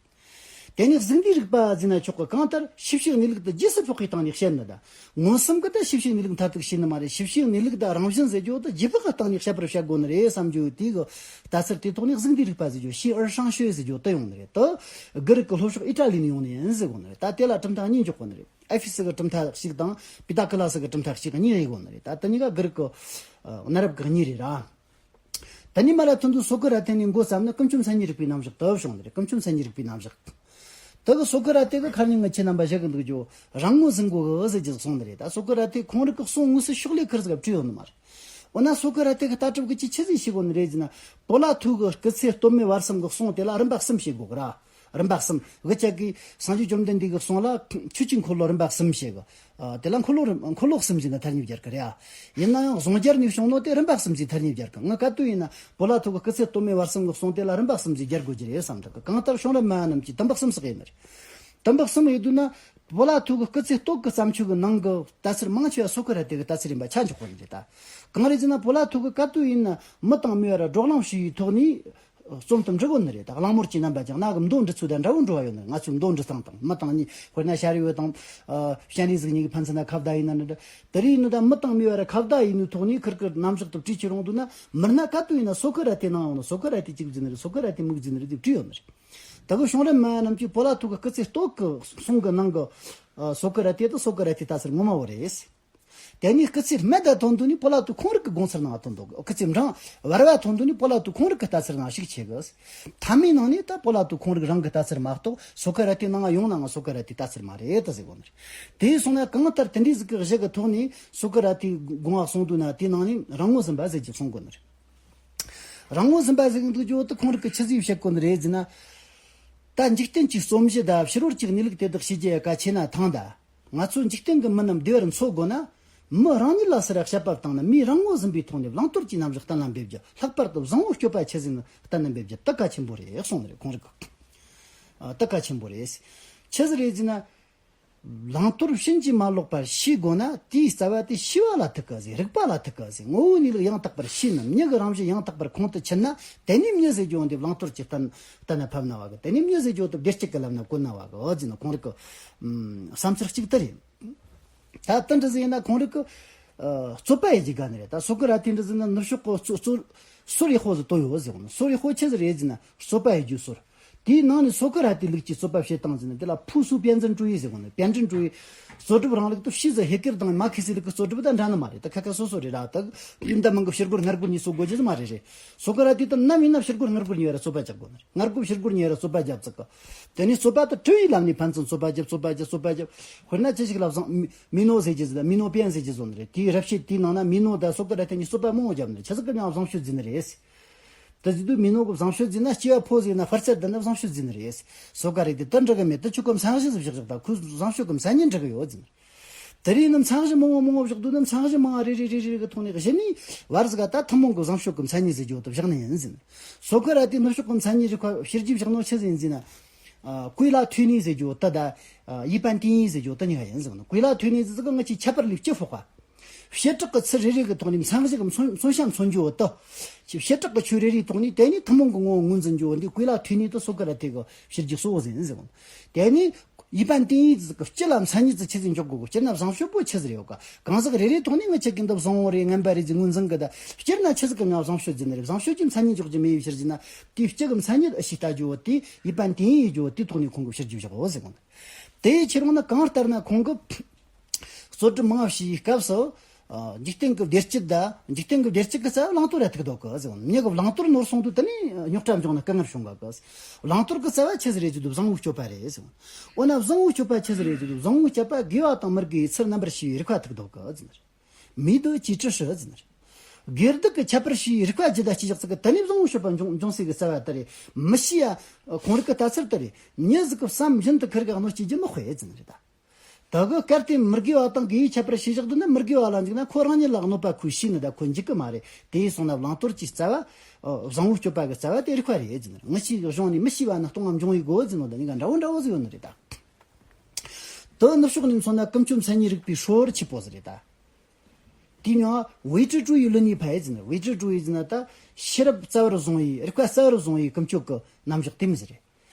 དེ་ནས་གཟུགས་འདས་རིག་པ་ཟེར་ན་ཆོག་གི། གང་ལྟར་ཤེས་བྱའི་གནས་ལུགས་དེ་རྗེས་སུ་དཔག་པའི་སྟེང་ནས་བཤད་ནི་དང་། མངོན་སུམ་གྱིས་ད་ཤེས་བྱའི་གནས་ལུགས་མཐར་ཐུག་ཤེས་ནི་མ་རེད། ཤེས་བྱའི་གནས་ལུགས་དེ་རང་བཞིན་ཟེར་རྒྱུ་དེ་རྗེས་དཔག་གི་སྟེང་ནས་བཤད་པར་བྱ་དགོས་ནི་རེད་བསམ་རྒྱུ་དེ་གི་ལྟ་ཚུལ་དེའི་ཐོག་ནས་གཟུགས་འདས་རིག་པ་ཟེར་རྒྱུ། 形而上学ཟེར་རྒྱུ་དེ་ཡོང་ནི་རེད། དེ་གུ་རུ་གི་ལྷོ་ཕྱོགས་ཨི་ཏྲ་ལི་ནས་ཡོང་ནི་ཡིན་ཟེར་གོ་ནི་རེད། ད་དེ་ལ་གྲུབ་མཐའ་གཉིས་འཇོག་གོ་ནི་རེད། ཨེ་ཧྥི་སི་གི་གྲུབ་མཐའ་གཅིག་དང་པི་ཏ་ཀི་ལ་སི་གི་གྲུབ་མཐའ་གཅིག་གཉིས་ཡོད་གོ་ནི་རེད། ད་དེ་གཉིས་ཀ་གུ་རུ་གི་གནའ་རབས་གི་གཉིས་རེད་ར། དེ་ནས་མར་ལ་ཐོན་དུས་སོ་ཀ་ར་ཏེ་ནས་འགོ་བརྩམས་ནས་ཀུན་འབྱུང་མཚན་ཉིད་རིག་པའི་རྣམ་གཞག་དེ་བྱུང་ནི་རེད། ཀུན་འབྱུང་མཚན་ཉིད་རིག་པའི་རྣམ་གཞག་དེ་གི་སོ་ཀ་ར་ཏེ་གིས་ཁ་ཉིན་ང་ཁྱེད་རྣམ་པ་ཞུ་གི་འདུག་རྒྱུ། རང་ངོས་ཟིན་དགོས་གི་ཟེར་རྒྱུ་གསུངས་ནི་རེད། ད་སོ་ཀ་ར་ཏེས་ཁོང་རང་གི་གསུང་དངོས་སུ་ཕྱག་ལས་ཁུར་ཟིག་བྲིས་ཡོད་ནི་མ་རེད། འོ་ན་སོ་ཀ་ར་ཏེ་གི་ལྟ་གྲུབ་གིས་ཅི་ཆི་ཟིག་ཤེས་གོ་ནི་རེད་ཟེར་ན། པོ་ལ་ཐུ་གི་སྐུ་ཚེ་སྟོད་སྨད་བར་གསུམ་གི་གསུང་དེ་ལ་རིམ་པ་གསུམ་ཕྱེ་དགོས་གི་ར། རིམ་པ་གསུམ། གི་ཅག་གིས་སངས་རྒྱས་བཅོམ་ལྡན་འདས་ཀྱི་གསུང་ལ་ཆོས་ཀྱི་འཁོར་ལོ་རིམ་པ་གསུམ་ཞེས་གི། ཨ། དེ་ལ་འཁོར་ལོ་རིམ། འཁོར་ལོ་གསུམ་ཞེས་ནི་ཐ་སྙད་སྦྱར་གི་རེད། ཨ། ཡིན་ན་ཡང་གཞུང་རྒྱལ་ནས་བྱུང་ནོ་དེ་རིམ་པ་གསུམ་ཞེས་ཐ་སྙད་སྦྱར་གི། ང་ག་དུས་ཡིན་ན་པོ་ལ་ཐུ་གི་སྐུ་ཚེ་སྟོད་སྨད་བར་གསུམ་གི་གསུང་དེ་ལ་རིམ་པ་གསུམ་ཞེས་སྦྱར་དགོས་ཀྱི་རེད་བསམ་འདུག། གང་ལྟར་བྱུང་རབས་སྨྲ་བ་རྣམས་ཀྱིས་དུམ་བུ་གསུམ་བསགས་ཡིན་ནི་རེད། དུམ་བུ་གསུམ་ཡོད་དུས་ན། པོ་ལ་ཐུ་གི་སྐུ་ཚེ་སྟོད་ཀྱི་བརྩམས་ཆོས་ཀྱི་ནང་གི་ལྟ་ཚུལ་མང་ཆེ་བ་སོ་ཀ་ར་ཏི་གི་ལྟ་ཚུལ་ཡིན་པ་ཆ་འཇོག་དགོས་ནི་རེད་ད། གང་རེད་ཟེར་ན་པོ་ལ་ཐུ་གི་ག་དུས་ཡིན་ན་མི་དང་མི་བར་བགྲོ་གླེང་བྱས་པའི་ཐོག་ནས་རྩོམ་དུ་འབྲི་དགོས་ནི་རེད་ད། གླེང་མོལ་གྱི་རྣམ་པ་ཀྱང་ན་གི་མདོ་འབྲི་ཚུལ་དང་འདྲ་བོ་འགྲོ་བ་ཡོད་ནི་རེད། ང་ཚོའི་མདོ་འབྲི་སྟངས་དང་མི་དང་མི། དཔེར་ན་ཤཱ་རིའི་བུ་དང་། ཨ། སྤྱན་རས་གཟིགས་གཉིས་ཀྱི་ཕན་ཚུན་ན་ཁ་བརྡ་ཡིན་ན་འདྲ། དེ་རིང་ནི་ད་མི་དང་མི་བར་ཁ་བརྡ་ཡིན་ནི་ཐོག་ནས་ཁིར་ཁིར་རྣམ་གཞག་ཏུ་བྲིས་ཀྱི་རུང་དུས་ན་མི་སྣ་ག་དུས་ཡིན་ན་སོ་ཀ་ར་ཏི་ནང་ཡོང་ནི། སོ་ཀ་ར་ཏི་གཅིག་བརྫིས་ནི་རེད། སོ་ཀ་ར་ཏི་མིག་བརྫིས་ནི་རེད་དེ་བྲིས་ཡོད་ནི་རེད། ད་གི་བྱུང་རབས་སྨྲ་བ་རྣམས་ཀྱིས་པོ་ལ་ཐུ་གི་སྐུ་ཚེ་སྟོད་ཀྱི་གསུང་གི་ནང་གི། ཨ། སོ་ཀ་ར་ཏི་དང་སོ་ཀ་ར་ཏིའི་ལྟ་ཚུལ་ངོ་མ་བོ་རེད། དེ་ནས་སྐུ་ཚེ་སྨད་དུ་ཐོན་དུས་ནི་པོ་ལ་ཐུ་ཁོང་རང་གི་དགོངས་ཚུལ་ནང་ཐོན་འདུག། སྐུ་ཚེ་འབྲིང་བར་བ་ཐོན་དུས་ནི་པོ་ལ་ཐུ་ཁོང་རང་གི་ལྟ་ཚུལ་ནང་ཞུགས་བྱེད་གི། མཐའ་མའི་ནང་ནས་ད་པོ་ལ་ཐུ་ཁོང་རང་རང་གི་ལྟ་ཚུལ་མ་གཏོགས་སོ་ཀ་ར་ཏི་ནང་ཡོང་ནའང་སོ་ཀ་ར་ཏིའི་ལྟ་ཚུལ་མ་རེད་ད་ཟེར་གོ་ནི་རེད། དེ་སོང་ན་གང་ལྟར་དེ་འདྲའི་ཟིག་གི་གཞི་གི་ཐོག་ནས་སོ་ཀ་ར་ཏིའི་དགོངས་པ་གསུང་དུས་ན་དེའི་ནང་ནས་རང་ངོ་ཟིན་པ་ཟེར་རྒྱུ་གསུང་གོ་ནི་རེད། རང་ངོ་ཟིན་པ་ཟེར་གི་འདུག་རྒྱུ་དེ་ཁོང་རང་གིས་ཆི་ཟིག་བཤད་གོ་ནི་རེད་ཟེར་ན། ད་འཇིག་རྟེན་གྱི་རྩོམ་གཞི་དང་ཕྱི་རོལ་གྱི་གནས་ལུགས་དེ་དག་ཤེས་རྒྱུ་ཡ་གལ་ཆེ་ན་ཐང་ད། ང་ཚོ་འཇིག་རྟེན་གྱི་མི་རྣམས་བདེ་བར་འཚོ་དགོས་ན། མི་རང་ཉིད་ལ་སུ་ར་དཔྱད་པ་བཏང་ན་མིའི་རང་ངོ་ཟིན་པའི་ཐོག་ནས་བླང་དོར་གྱི་རྣམ་གཞག་གཏན་ལ་འབེབས་རྒྱུ། ལྷག་པར་དུ་བཟང་བོ་སྤྱོད་པ་ཆི་ཟིག་ཡིན་ན་གཏན་ལ་འབེབས་རྒྱུ་དེ་གལ་ཆེན་པོ་རེད་གསུངས་ནི་རེད་ཁོང་རང་གིས། ཨ། དེ་གལ་ཆེན་པོ་རེད། ཆི་ཟིག་རེད་ཟེར་ན། བླང་དོར་ཕྱིན་ཅི་མ་ལོག་པར་ཤེས་དགོས་ན་དེའི་རྩ་བ་དེ་ཤེས་པ་ལ་ཐུག་གི་ཟེར། རིག་པ་ལ་ཐུག་གི་ཟེར། ངོ་བོའི་གནས་ལུགས་ཡང་དག་པར་ཤེས་ན། མྱི་གི་རང་བཞིན་ཡང་དག་པར་ཁོང་དུ་ཆུད་ན། དེ་ནས་མྱི་ཟེར་རྒྱུ་འདི་བླང་དོར་གྱི་གཏན་གཏན་ལ་ཕབ་ན་བ་གི། དེ་ནས་མྱི་ཟེར་རྒྱུ་དེ་བདེ་སྐྱིད་ཀྱི་ལམ་ན་བཀོད་ན་བ་གི་འོ་ཟེར་ནི་ཁོང་རང་གི་ཨམ་བསམ་ཚུལ་གཅིག་དེ་རེད། ད་ལྟ་འདྲ་ཟིག་ཡིན་ན་ཁོང་རང་གི་ཨ། རྩོད་པ་ཡི་རྒྱུ་ག་ནི་རེད། ད་སོ་ཀ་ར་ཏི་འདྲ་ཟིག་ན་ནུབ་ཕྱོགས་གི་རྩོད་རྩོད་སོར་ཡི་ཧོ་ཟིག་བཏོད་ཡོད་ཟེར་གོ་ནི། སོར་ཡི་ཧོ་ཆི་ཟིག་རེད་ཟེར་ན་རྩོད་པ་ཡི་རྒྱུ་སོར། དེའི་ནང་ནས་སོ་ཀ་ར་ཏི་ལུགས་ཀྱི་རྩོད་པ་བྱེད་སྟངས་ཟེར་ན་དེ་ལ་ཕུའུ་སུའུ་པན་ཙན་ཀྲུའུ་ཡི་ཟེར་གོ་ནི། པན་ཙན་ཀྲུའུ་ཡི་རྩོད་སྒྲུབ་རིང་ལུགས་དེ་ཕྱིས་སུ་ཧེ་ཀེར་དང་མར་ཁེ་སི་ལུགས་ཀྱི་རྩོད་སྒྲུབ་དང་འདྲ་ནི་མ་རེད། ད་ཁ་ཁ་སོ་སོ་རེད་ར། ད་ཡིན་ད་མིན་གི་ཕྱིར་རྒོལ་སྔ་རྒོལ་གཉིས་སུ་དགོས་རྒྱུ་ཟིག་མ་རེད་རེད། སོ་ཀ་ར་ཏི་དང་ནམ་ཡིན་ན་ཕྱིར་རྒོལ་སྔ་རྒོལ་གཉིས་བར་རྩོད་པ་རྒྱག་དགོས་ནི་རེད། སྔ་རྒོལ་ཕྱིར་རྒོལ་གཉིས་བར་རྩོད་པ་རྒྱབ་ཚུགས་གི། དེ་ནས་རྩོད་པ་དེ་གྲུ་ཡི་ལམ་ནས་ཕན་ཚུན་རྩོད་པ་རྒྱབ་རྩོད་པ་རྒྱབ་རྩོད་པ་རྒྱབ། དཔེར་ན་ཅི་ཞིག་ལ་བཟང་མི་ནོ་ཟེར་རྒྱུ་ཟིག་དང་མི་ནོ་པན་ཟེར་རྒྱུ་ཟིག་ཡོད་ནི་རེད། དེའི་རབ་བྱེད་དེའི་ནང་ན་མི་ནོ་དང་སོ་ཀ་ར་ཏི་གཉིས་རྩོད་པ་མང་བོ་བརྒྱབ་ནི་རེད། ཆི་ཟིག་གི་མྱིང་བཟང་སྤྱོད་ཟེར་ནི་རེད། དེ་ཟེར་དུས་མི་ནོ་གི་བཟང་སྤྱོད་ཟེར་ན་སྐྱེ་བ་ཕོ་ཟེར་ན་ཕར་ཚད་དེ་ནི་བཟང་སྤྱོད་ཟེར་ནི་རེད། སོ་ཀ་ར་ཏི་དེ་འགྲིག་གི་མེད། དེ་ཁྱོད་ཀྱི་མཚན་གཞི་ཟིག་བཞག་བཞག་ད་ཁོས་བཟང་སྤྱོད་ཀྱི་མཚན་ཉིད་འགྲིག་གི་ཡོད་ཟེར་ནི། དེ་རིང་ནི་མཚན་གཞི་མང་བོ་མང་བོ་བཞག་དུས་ནི་མཚན་གཞི་མང་བ་རེ་རེ་རེ་རེ་གི་ཐོག་ནས་གཞི་ནས་བར་ཟིག་ག་ད་ཐུན་མོང་གི་བཟང་སྤྱོད་ཀྱི་མཚན་ཉིད་ཟེར་རྒྱུ་དེ་བཞག་ནི་ཡིན་ཟེར་ནི། སོ་ཀ་ར་ཏི་ནུབ་ཕྱོགས་ཀྱི་མཚན་ཉིད་རིག་པ་ཕྱི་རྒྱུད་བཞག་ནོ་ཆི་ཟིག་ཡིན་ཟེར་ན། ཨ། 归纳推理 ཟེར་རྒྱུ་དེ་དང་། ཨ། 一般定义 ཟེར་རྒྱུ་དེ་གཉིས་ཀ་ཡིན་ཟེར་ནི། 归纳推理 ཟེར་གི་ང་ཆོས་ཁྱད་པར་ལས་སྤྱི་ཕོག་པ། བྱེ་བྲག་གི་ཚུལ་རེ་རེ་གི་ཐོག་ནས་མཚན་གཞི་གི་མཚོན་མཚོན་བྱ་མཚོན་རྒྱུ་བོ་དེ། བྱེ་བྲག་གི་ཆོས་རེ་རེའི་ཐོག་ནས་དེ་ནས་ཐུན་མོང་གི་ངོ་བོ་ངོས་འཛིན་རྒྱུ་བོ་འདི་归纳推理 དེ་སོ་ཀ་ར་ཏི་གི་ཕྱི་རྒྱུད་གཙོ་བོ་ཟིག་ཡིན་ཟེར་གོ། དེ་ནས་一般定义 ཟིག་གི་སྤྱི་ལ་མཚན་ཉིད་ཟིག་ཆི་ཟིག་འཇོག་དགོས་གོ། སྤྱིར་ན་བཟང་སྤྱོད་པོ་ཆི་ཟིག་རེད་ཡོད་ག། གང་ཟག་རེ་རེའི་ཐོག་ནས་ངི་ཆི་གི་འདི་བཟང་བོ་རེད་ངན་པ་རེད་ཟེར་ངོས་འཛིན་གི། ད་སྤྱིར་ན་ཆི་ཟིག་གི་ང་བཟང་སྤྱོད་ཟེར་ནི་རེད། བཟང་སྤྱོད་ཀྱི་མཚན་ཉིད་འཇོག་རྒྱུ་མེད་པའི་ཕྱིར་ཟེར་ན། དེའི་སྤྱི་གི་མཚན་ཉིད་ཨི་ཤི་ལྟ་རྒྱུ་བོ་དེ་一般定义 ཡི་རྒྱུ་བོ་དེའི་ཐོག་ནས་ཁོང་གི་ཕྱི་རྒྱུད་བཞག་གོ་ཟེར་གོ། དེ་ཡི་ཕྱིར་འོང་ན་གང་ལྟར་ན་ཁོང་གི་རྩོད་སྒྲུབ་མང་བ་བྱས་པའི་སྐབས་སུ། ཨ། འཇིག་རྟེན་གྱི་བདེ་སྐྱིད་དང་འཇིག་རྟེན་གྱི་བདེ་སྐྱིད་ཀྱི་རྩ་བ་བླང་དོར་ར་ཐུག་འདུག་གི་ཟེར། མྱི་གི་བླང་དོར་ནོར་སོང་དུས་དེ་ནས་རྙོག་དྲ་འབྱུང་ན་དཀའ་ངལ་བྱུང་གི་གི། བླང་དོར་གྱི་རྩ་བ་ཆི་ཟིག་རེད་ཟེར་དུས་བཟང་བོའི་སྤྱོད་པ་རེད་ཟེར། འོ་ན་བཟང་བོའི་སྤྱོད་པ་ཆི་ཟིག་རེད་ཟེར་དུས་བཟང་བོའི་སྤྱོད་པ་དགེ་བ་དང་མི་དགེ་བའི་ཚུལ་རྣམ་པར་ཕྱེ་བའི་རིགས་པ་ཐུག་འདུག་གི་ཟེར། 美德即知识 ཟེར། དགེ་སྡིག་གི་ཁྱད་པར་ཕྱེ་བའི་རིགས་པ་ཇི་ལྟ་ཅི་བཞག་ཟིག་གི་དེ་ནས་བཟང་བོའི་སྤྱོད་པ་འབྱུང་འབྱུང་སའི་གི་རྩ་བ་དེ་རེད། མི་ཤེས་ཡ། ཁོང་རིགས་ཀྱི་ལྟ་ཚུལ་དེ་རེད། མྱི་ཟིག་གི་བསམ་བཞིན་དུ་ཁིར་གེ་གནོད་སྐྱེལ་རྒྱུ་མི་དཔེ་ཟེར་ནི་རེད་ད། དེ་གི་གལ་ཏེ་མི་དགེ་བ་དང་དགེ་བའི་ཁྱད་པར་ཕྱེ་བཞག་དུས་ན་མི་དགེ་བ་ལ་འཇུག་ན་ཁོ་རང་ཉིད་ལ་གནོད་པ་ཁོས་ཤེས་ནི་ད་ཁོ་འཇུག་གི་མ་རེད། དེ་ཡིན་སོང་ན་བླང་དོར་གྱི་རྩ་བ། ཨ། བཟང་བོའི་སྤྱོད་པ་གི་རྩ་བ་དེ་རིགས་པ་རེད་ཟེར་ནི། ངི་ཆོའི་གཞུང་ནས་མི་ཤེས་པ་ནི་སྟོང་ང་འབྱུང་བའི་སྒོ་ཟེར་ནོ་དེ་གཉིས་ཀ་འདྲ་བོ་འདྲ་བོ་ཟིག་ཡོད་ནི་རེད་ད། དེ་ནུབ་ཕྱོགས་ནས་མཚོན་ན་ཀུན་སྤྱོད་མཚན་ཉིད་རིག་པའི་སྲོལ་ཆེ་པོ་ཟིག་རེད་ད། དེའི་མྱིང་ང་唯知主义伦理派 ཟེར་ནི། 唯知主义 ཟེར་ན་ད་ཤེས་རབ་རྩ་བར་བཟུང་བའི་རིག་པ་རྩ་བར་བཟུང་བའི་ཀུན་སྤྱོད་ཀྱི་རྣམ་གཞག་དེ་མོ་ཟིག་རེད།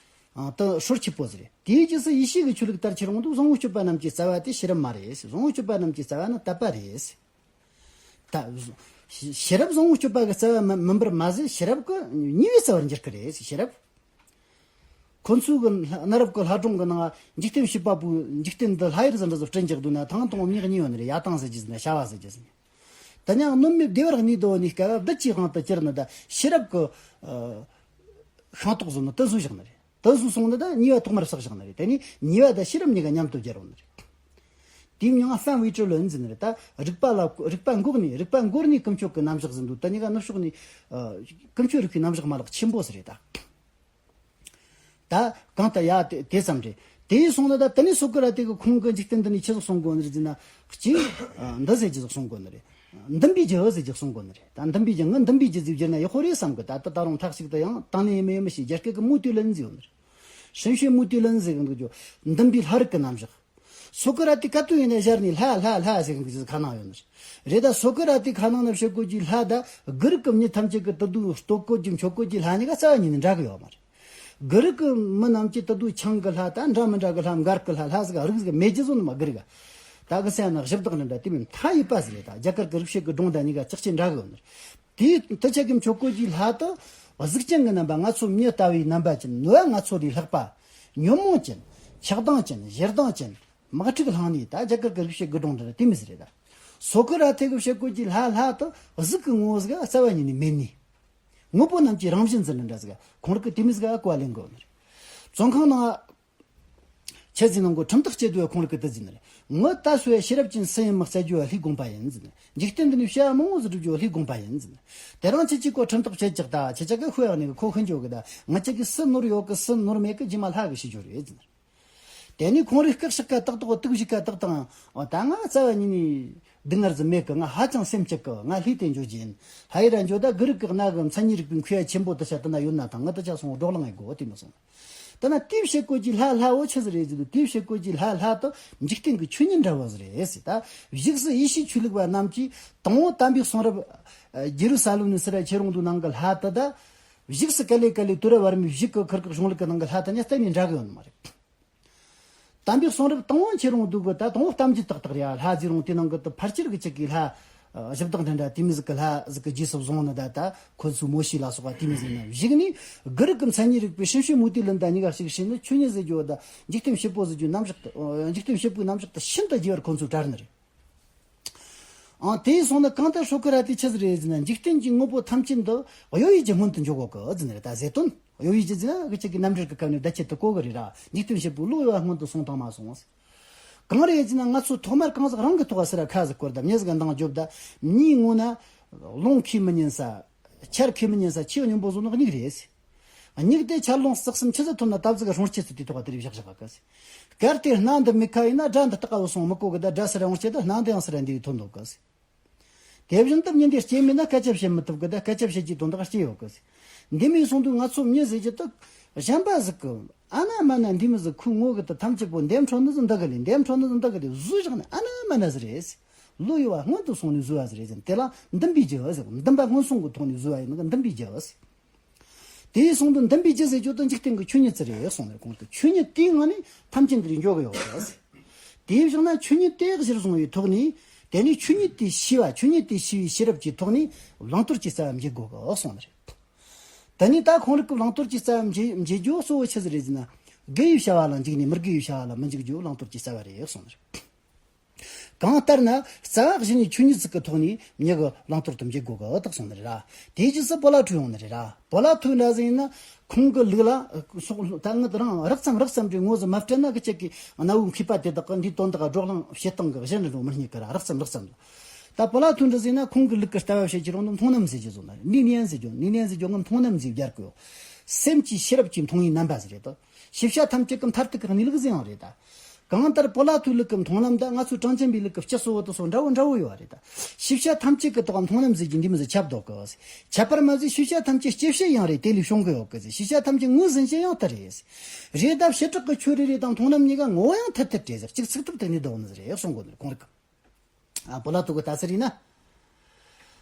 ཨ། དེ་སྲོལ་ཆེ་པོ་ཟིག་རེད། དེའི་རྗེས་སུ་ཡེ་ཤུ་གི་ཆོས་ལུགས་ལྟར་ཁྱེར་འོང་དུས་བཟང་བོའི་སྤྱོད་པ་རྣམས་ཀྱི་རྩ་བ་དེ་ཤེས་རབ་མ་རེད། བཟང་བོའི་སྤྱོད་པ་རྣམས་ཀྱི་རྩ་བ་ནི་དད་པ་རེད། ད་ཤེས་རབ་བཟང་བོའི་སྤྱོད་པ་གི་རྩ་བ་མིན་མིན་པར་མ་ཟད་ཤེས་རབ་ཀྱི་ཉེས་པའི་རྩ་བར་འགྱུར་གི་རེད། ཤེས་རབ། ཁོ་ཚོའི་གི་གནའ་རབས་ཀྱི་ལྷ་སྒྲུང་གི་ནང་འཇིག་རྟེན་བྱེད་པ་པོའི་འཇིག་རྟེན་འདི་ལྷ་ཡུལ་ཟིག་འདྲ་ཟིག་བསྐྲུན་རྒྱག་དུས་ན་ཐང་དང་པོ་མྱི་གཉིས་ཡོད་ནི་རེད། ཡ་དང་ཟེར་རྒྱུ་ཟིག་ནས་བྱ་བ་ཟེར་རྒྱུ་ཟིག་ནས། དེ་ནས་གནོད་མེད་བདེ་བར་གནས་འདུག་ནི་སྐབས་བདུད་ཀྱི་དབང་དུ་གྱུར་ནི་ད་ཤེས་རབ་ཀྱི། ཨ། ཤིང་ཏོག་བཟོ་ནི་དེ་བཟོས་བཞག་ནི་རེད། དེ་བཟོས་སོང་ནི་ད་ཉེས་པ་ཐོག་མར་བསགས་བཞག་ནི་རེད། དེ་ནས་ཉེས་པ་དང་ཤེས་རབ་གཉིས་ཀ་མཉམ་དུ་སྦྱར་ཡོང་ནི་རེད། དེའི་མྱིང་ང་三唯知论 ཟེར་ནི་རེད་ད། རིག་པ་ལ་རིག་པ་འགོག་ནས་རིག་པ་འགོར་ནས་ཀུན་སྤྱོད་ཀྱི་རྣམ་གཞག་ཟིན་འདུག། དེ་གཉིས་ཀ་ནུབ་ཕྱོགས་ནས། ཨ། ཀུན་སྤྱོད་རིག་པའི་རྣམ་གཞག་མ་ལག་ཆེན་པོ་ཟིག་རེད་ད། ད་གང་ལྟར་ཡ་དེ་དེ་ཙམ་རེད། དེ་ཡིས་སོང་ན་ད་དེ་ནས་སོ་ཀ་ར་ཏི་གི་ཁོང་གི་འཇིག་རྟེན་འདི་ནས་ཆི་ཟིག་གསུང་གོ་ནི་རེད་ཟེར་ན། གཅིག་འདི་ཟེར་གྱི་ཟིག་གསུང་གོ་ནི་རེད། འདུན་པའི་རྒྱུ་ཟེར་གྱི་གསུང་གོ་ནི་རེད། ད་འདུན་པའི་རྒྱུ་ངས་འདུན་པའི་རྒྱུ་ཟེར་བསྒྱུར་ན་ཡག་པོ་རེད་བསམ་གི། ད་ད་ད་རུང་ཐག་ཞིག་ཏུ་ཡང་དང་ལེན་ཡིན་མིན་ཡིན་མིན་ཞིག་རྒྱ་སྐད་གི་མུ་ཏུ་ལན་ཟེར་ཡོད་ནི་རེད། 神学目的论 ཟེར་གི་འདུག་ཅོ། འདུན་པའི་ལྷ་རིགས་ཀྱི་རྣམ་གཞག་སོ་ཀ་ར་ཏི་ག་དུས་ཡིན་ན་ཞར་ནས་ལྷ་ལྷ་ལྷ་ཟེར་གི་འདུག་ཁ་ནང་ཡོད་ནི་རེད། རེད་ད་སོ་ཀ་ར་ཏི་ཁ་ནང་ན་བཤད་གོ་གི་ལྷ་ད་གུ་རུ་གི་མྱི་ཐམས་ཅད་ཀྱི་དུ་བསྡུ་བསྟོད་གོ་གི་མཆོད་གོ་གི་ལྷ་གཉིས་ཀ་རྩ་བ་ཉིད་ནས་འདྲ་གི་ཡོད་མ་རེད། གུ་རུ་གི་མི་རྣམས་ཀྱི་དུ་བསྡུ་ཆང་གི་ལྷ་དང་འདྲ་མི་འདྲ་གི་ལྷ། མགར་གི་ལྷ། ལྷ་ཟིག་རིགས་ཟིག་མེད་རྒྱུ་བཟོ་ནི་མ་གི་རིགས། ད་གི་སེ་ན་གཞི་བདག་འདྲ་འདྲ་དེ་མིན་མཐའ་ཡས་པ་ཟིག་རེད། ད་རྒྱ་གར་གི་རིག་བྱེད་གི་སྒྲུང་དང་གཉིས་ཀ་ཅག་ཅེ་འདྲ་གི་ཡོད་ནི་རེད། དེའི་དུ་ཆ་གི་མཆོད་གོ་གི་ལྷ་དུ་གཟུགས་ཅན་གི་རྣམ་པ། ང་ཚོ་མྱི་ལྟ་བུའི་རྣམ་པ་ཅན། ནུས་པ་ང་ཚོ་ལས་ལྷག་པ། ཉོན་མོངས་ཅན། ཆགས་སྡང་ཅན། ཞེ་སྡང་ཅན། དམག་འཁྲུག་བསླངས་ནས་ད་རྒྱ་གར་གི་རིག་བྱེད་གི་སྒྲུང་འདྲ་འདྲ་དེ་མི་ཟིག་རེད། ད་སོ་ཀ་ར་ཏི་གི་བཤད་གོ་གི་ལྷ་ལྷ་དུ་གཟུགས་གི་ངོ་བོ་ཟིག་རྩ་བ་ཉིད་ནས་མེད་ནི། དངོས་པོ་རྣམས་ཀྱི་རང་བཞིན་ཟེར་ནི་འདྲ་ཟིག་ཁོང་རིགས་ཀྱི་དེ་མི་ཟིག་ག་གོ་བ་ལེན་དགོས་ནི་རེད། བཙོན་ཁང་ནང་ཆེ་ཟིག་ནང་གོ་ཁྲིམས་ཐག་བཅད་དུས་ཁོང་རིགས་ཀྱི་དེ་ཟིན་ནི་རེད། ངོ་ད་སོའི་ཤེས་རབ་ཅན་སུ་ཡིན་མི་བཙལ་རྒྱུ་བ་ལྷའི་དགོངས་པ་ཡིན་ཟིན་ནི། འཇིག་རྟེན་འདི་ནས་བྱ་བ་མང་བོ་ཟིག་སྒྲུབ་རྒྱུ་བ་ལྷའི་དགོངས་པ་ཡིན་ཟིན་ནི། དེ་རིང་ཁྱེད་ཀྱིས་གོ་ཁྲིམས་ཐག་བཅད་ཅིག་ད་ཁྱེད་ཅག་གི་ཤོད་ཡག་ནས་གོ་ཤི་འགྱོ་གི། ད་ང་ཅག་གི་སུ་ནོར་ཡོད་གི་སུ་ནོར་མེད་གི་རྗེས་མ་ལྷ་གི་ཤེས་རྒྱུ་རེད་ཟིན་ནི། དེ་ནས་ཁོང་རིགས་སྐུ་གཤེགས་ཀ་ཏག་ཏག་དུག་བཞི་ཀ་ཏག་དང་། ཨོ་ད་ང་རྩ་བ་ཉིད་ནས་སྡུག་བསྔལ་ཟིག་མེད་གི། ང་ཧ་ཅང་སེམས་སྐྱིད་གི། ང་ལྷའི་དེ་འཇོག་རྒྱུ་ཡིན། ལྷ་ཡི་ར་འཇོག་ད་གུ་རུ་གི་གནའ་གི་མཚན་ཉིད་རིག་པའི་མཁས་པ་ཆེན་པོ་དུ་ཆ་དུ་ན་ཡོད་ན་ཐང་ང་དུ་ཆ་སོང་བགྲོ་གླེང་ཡེ་དགོ་དེ་མི་སོང་། དེ་ན་དེའི་བྱེད་སྒོ་གི་ལྷ་ལྷ་བོ་ཆི་ཟིག་རེད་ཟེར་དུས། དེའི་བྱེད་སྒོ་གི་ལྷ་ལྷ་དུ་འཇིག་རྟེན་གི་ཆོས་ཉིད་འདྲ་བོ་ཟིག་རེད་ཟེར། ད་བཞུགས་སུ་ཡེ་ཤུའི་ཆོས་ལུགས་པ་རྣམས་ཀྱིས་དང་པོ་དམ་པའི་གསུང་རབ་ཇེ་རུ་ས་ལེམ་ནས་སི་ར་ཁྱེར་ཡོང་དུས་ནང་གི་ལྷ་དུ། ད་བཞུགས་སུ་ག་ལེ་ག་ལེ་དུ་ར་བར་མའི་བཞུགས་གི་ཁུར་གི་གཞུང་ལུགས་གི་ནང་གི་ལྷ་དུ་ནི་གཏན་ནས་འདྲ་གི་ཡོད་ནི་མ་རེད། དམ་པའི་གསུང་རབ་དང་པོ་ཁྱེར་ཡོང་དུས་གི་ད་དང་པོ་གཏམ་རྒྱུད་ཏག་ཏག་རེད་ཡ། ལྷ་ཟེར་རུང་དེ་ནང་གི་ད་ཕལ་ཆེར་གི་ཅིག་གི་ལྷ་གཞི་བདག་འདྲ་འདྲ་དེ་མི་ཟིག་གི་ལྷ་ཟིག་གི་རྗེས་སུ་བཟུང་ནི། ད་ད་ཁོ་ཚོའི་མོ་ཤེ་ལ་སོགས་པ་དེ་མི་ཟིག་ན་བཞུགས་ནས་གུ་རུ་གི་མཚན་ཉིད་རིག་པའི་神学目的论ད་གཉིས་ཀ་ཞིག་བྱས་ནས་ཆོས་ཉིད་ཟེར་རྒྱུ་བ་ད་འཇིག་རྟེན་བྱེད་པོ་ཟེར་རྒྱུ་རྣམ་གཞག་ཏུ། འཇིག་རྟེན་བྱེད་པོའི་རྣམ་གཞག་ཏུ་ཤིན་ཏུ་རྒྱས་པར་ཁོ་ཚོས་དྲངས་ནི་རེད། ཨང་། དེ་ཡིན་སོང་ན་གང་ལྟར་སོ་ཀ་ར་ཏི་ཆི་ཟིག་རེད་ཟེར་ན། འཇིག་རྟེན་གྱི་དངོས་པོ་ཐམས་ཅད་འདི་གཡོ་བའི་རྒྱུ་སྔོན་དུ་འཇུག་དགོས་གི་ཟེར་ནི་རེད། ད་ཟེར་དོན་གཡོ་བའི་རྒྱུ་ཟེར་ན་གི་ཅིག་གི་རྣམ་འགྲེལ་གི་སྐབས་ནས་བརྡ་ཆད་དུ་གོ་གི་རེད་ར། འཇིག་རྟེན་བྱེད་པོའི་བློ་གཡོ་བ་སྔོན་དུ་སོང་དང་མ་སོང་། གང་རེད་ཟེར་ན་ང་ཚོ་ཐོག་མར་གང་ཟག་རང་གི་ཐོག་ག་སི་ར་ཁ་ཟིག་བསྐོར། ད་མྱི་ཟིག་ག་འདང་རྒྱོབ། ད་མྱིའི་ངོ་ན་རླུང་ཁས་མི་ཉན་ས། ཆར་ཁས་མི་ཉན་ས། ཆུ་སྙོམས་པོ་བཟོ་ནོ་མྱིག་རེད། མྱིག་དེ་ཆར་རླུང་རྩི་གསུམ་ཆི་ཟིག་ཐོན་ན་ད་ཟིག་སྲུང་སྐྱེལ་ཚུལ་དེའི་ཐོག་དེ་རིགས་བཞག་བཞག་ག་གི་ཟེར། གལ་ཏེ་སྣ་འདི་མིག་ཁ་ཡིན་ན་སྒྲ་འདི་ལྟག་ག་བུད་སོང་མི་གོ་གི། ད་སྒྲ་སི་ར་སྲུང་སྐྱེལ་ད་སྣ་འདི་ཡང་སི་ར་འདི་ཐོན་འདུག་གི་ཟེར། དེ་བཞིན་དུ་མྱི་འདི་སྐྱེས་མེད་ན་སྐད་ཆ་བཤད་མི་ཐུབ་གི། ད་སྐད་ཆ་བཤད་རྒྱུའི་དོན་དག་སྐྱེ་ཡོད་གི་ཟེར། འདི་མིན་སོང་དུས་ང་ཚོ་མྱི་ཟེར་རྒྱུ་དག་གཞན་པ་ཟིག་གི་ཨ་ན་མ་ན་འདི་མི་ཟིག་ཁོའི་ངོ་གི་ད་ཐམས་ཅད་པོ་འདེམས་འཕྲོ་ནི་ཟིག་འདི་གི་ལས། འདེམས་འཕྲོ་ནི་ཟིག་འདི་གི་ལས་བཟོས་བཞག་ནི་ཨ་ན་མ་ན་ཟིག་རེད་ཟེར། བློ་གཡོ་བ་སྔོན་དུ་སོང་ནས་བཟོས་པ་ཟིག་རེད་ཟེར། དེ་ལ་འདུན་པའི་རྒྱུ་ཟེར། འདུན་པ་སྔོན་སོང་གི་ཐོག་ནས་བཟོས་པ་ཡིན་ན་འདུན་པའི་རྒྱུ་ཟེར། དེ་ཡིན་སོང་དུས་འདུན་པའི་རྒྱུ་ཟེར་རྒྱུ་དེ་འཇིག་རྟེན་གྱི་ཆོས་ཉིད་ཅིག་རེད་གསུངས་ནས། གོང་དུ་ཆོས་ཉིད་དེའི་ངང་ནས་ཐམས་ཅད་འདིར་འཇོག་གི་ཡོད་རེད། དེ་བཞག་ན་ཆོས་ཉིད་དེ་གཞིར་བཟུང་བའི་ཐོག་ནས། དེ་ནས་ཆོས་ཉིད་དེ་ཤེས་པ། ཆོས་ཉིད་དེ་ཤེས་པའི་ཤེས་རབ་ཀྱི་ཐོག་ནས་བླང་དོར་གྱི་རྩ་བ་འབྱེད་དགོས་གི་གསུངས་ནི་རེད། དེ་ནས་ད་ཁོང་རིགས་ཀྱི་བླང་དོར་གྱི་རྩ་བ་འབྱེད་འབྱེད་རྒྱུ་གཙོ་བོ་ཆི་ཟིག་རེད་ཟེར་ན། དགེ་བའི་བྱ་བ་ལ་འཇུག་ནས་མི་དགེ་བའི་བྱ་བ་ལ་མི་འཇུག་རྒྱུ་བླང་དོར་གྱི་རྩ་བ་རེད་གསུངས་ནི་རེད། གང་ལྟར་ན་རྩ་བ་གཞི་ནས་ཆོས་ཉིད་ཅིག་གི་ཐོག་ནས་མྱི་གི་བླང་དོར་དུ་འབྱེད་དགོས་གི་དག་གསུངས་ནི་རེད་ར། དེའི་རྗེས་སུ་པོ་ལ་ཐུ་ཡོང་ནི་རེད་ར། པོ་ལ་ཐུ་འདྲ་ཟིག་ཡིན་ན་ཁོང་གི་ལུགས་ལ་སོགས་ད་ངི་རང་རགས་ཙམ་རགས་ཙམ་རེ་ངོ་ཟིག་མ་སྤྲད་ན་གི་ཅིག་གི་གནའ་བོའི་མཁས་པ་དེ་དག་གི་འདིའི་དོན་དག་བགྲོ་གླེང་བྱེད་སྟངས་གི་གཞན་རེ་རུ་མི་རྙེད་གི་ར། རགས་ཙམ་རགས་ཙམ་ལ། ད་པོ་ལ་ཐུ་འདྲ་ཟིག་ཡིན་ན་ཁོང་གི་ལུགས་གི་ལྟ་བ་བྱེད་ཀྱི་རུང་དུ་མཐོང་ལམ་ཟེར་གྱི་བཟོ་ན་ནི་ནན་ཟེར་རྒྱུ་ནི་ནན་ཟེར་རྒྱུ་ངི་མཐོང་ལམ་ཟེར་རྒྱུ་རྒྱལ་གི་ཡོད། སེམས་ཀྱི་ཤེས་རབ་ཀྱིས་མཐོང་བའི་རྣམ་པ་ཟིག་རེད་དོ། ཤེས་བྱ་ཐམས་ཅད་ཀྱི་མཐར་ཐུག་གི་གནས་ལུགས་ཟིག་ཡང་རེད་ད། གང་ལྟར་པོ་ལ་ཐུའི་ལུགས་ཀྱི་མཐོང་ལམ་དང་ང་ཚོའི་གྲངས་ཅན་པའི་ལུགས་ཀྱི་སྤྱི་གཙོ་བོ་དེ་ཚོ་འདྲ་བོ་འདྲ་བོ་ཡོད་རེད་ད། ཤེས་བྱ་ཐམས་ཅད་ཀྱི་ཐོག་མཐོང་ལམ་ཟེར་རྒྱུ་འདི་མི་ཟིག་ཁྱབ་འདུག་གི། ཁྱབ་པར་མ་ཟད་ཤེས་བྱ་ཐམས་ཅད་སྐྱེད་བྱེད་ཡང་རེད། དེ་ལས་བྱུང་གི་ཡོད་གི་ཟེར། ཤེས་བྱ་ཐམས་ཅད་ངོས་ཟིན་བྱེད་ཡང་དེ་རེད། རེད་ད་བྱེ་བྲག་གི་ཆོས་རེ་རེ་དང་མཐོང་ལམ་གཉིས་ཀ་ངོ་བོ་ཡང་ཐད་ཐད་རེད་ཟེར། གཅིག་ཚིག་ཐུབ་དེ་ནས་བསྡད་ནི་ཟིག་རེད་གསུང་གོ་ནི་རེད་ཁོང་རིགས། ཨ་པོ་ལ་ཐུ་གི་ལྟ་ཚུལ་ཡིན་ན།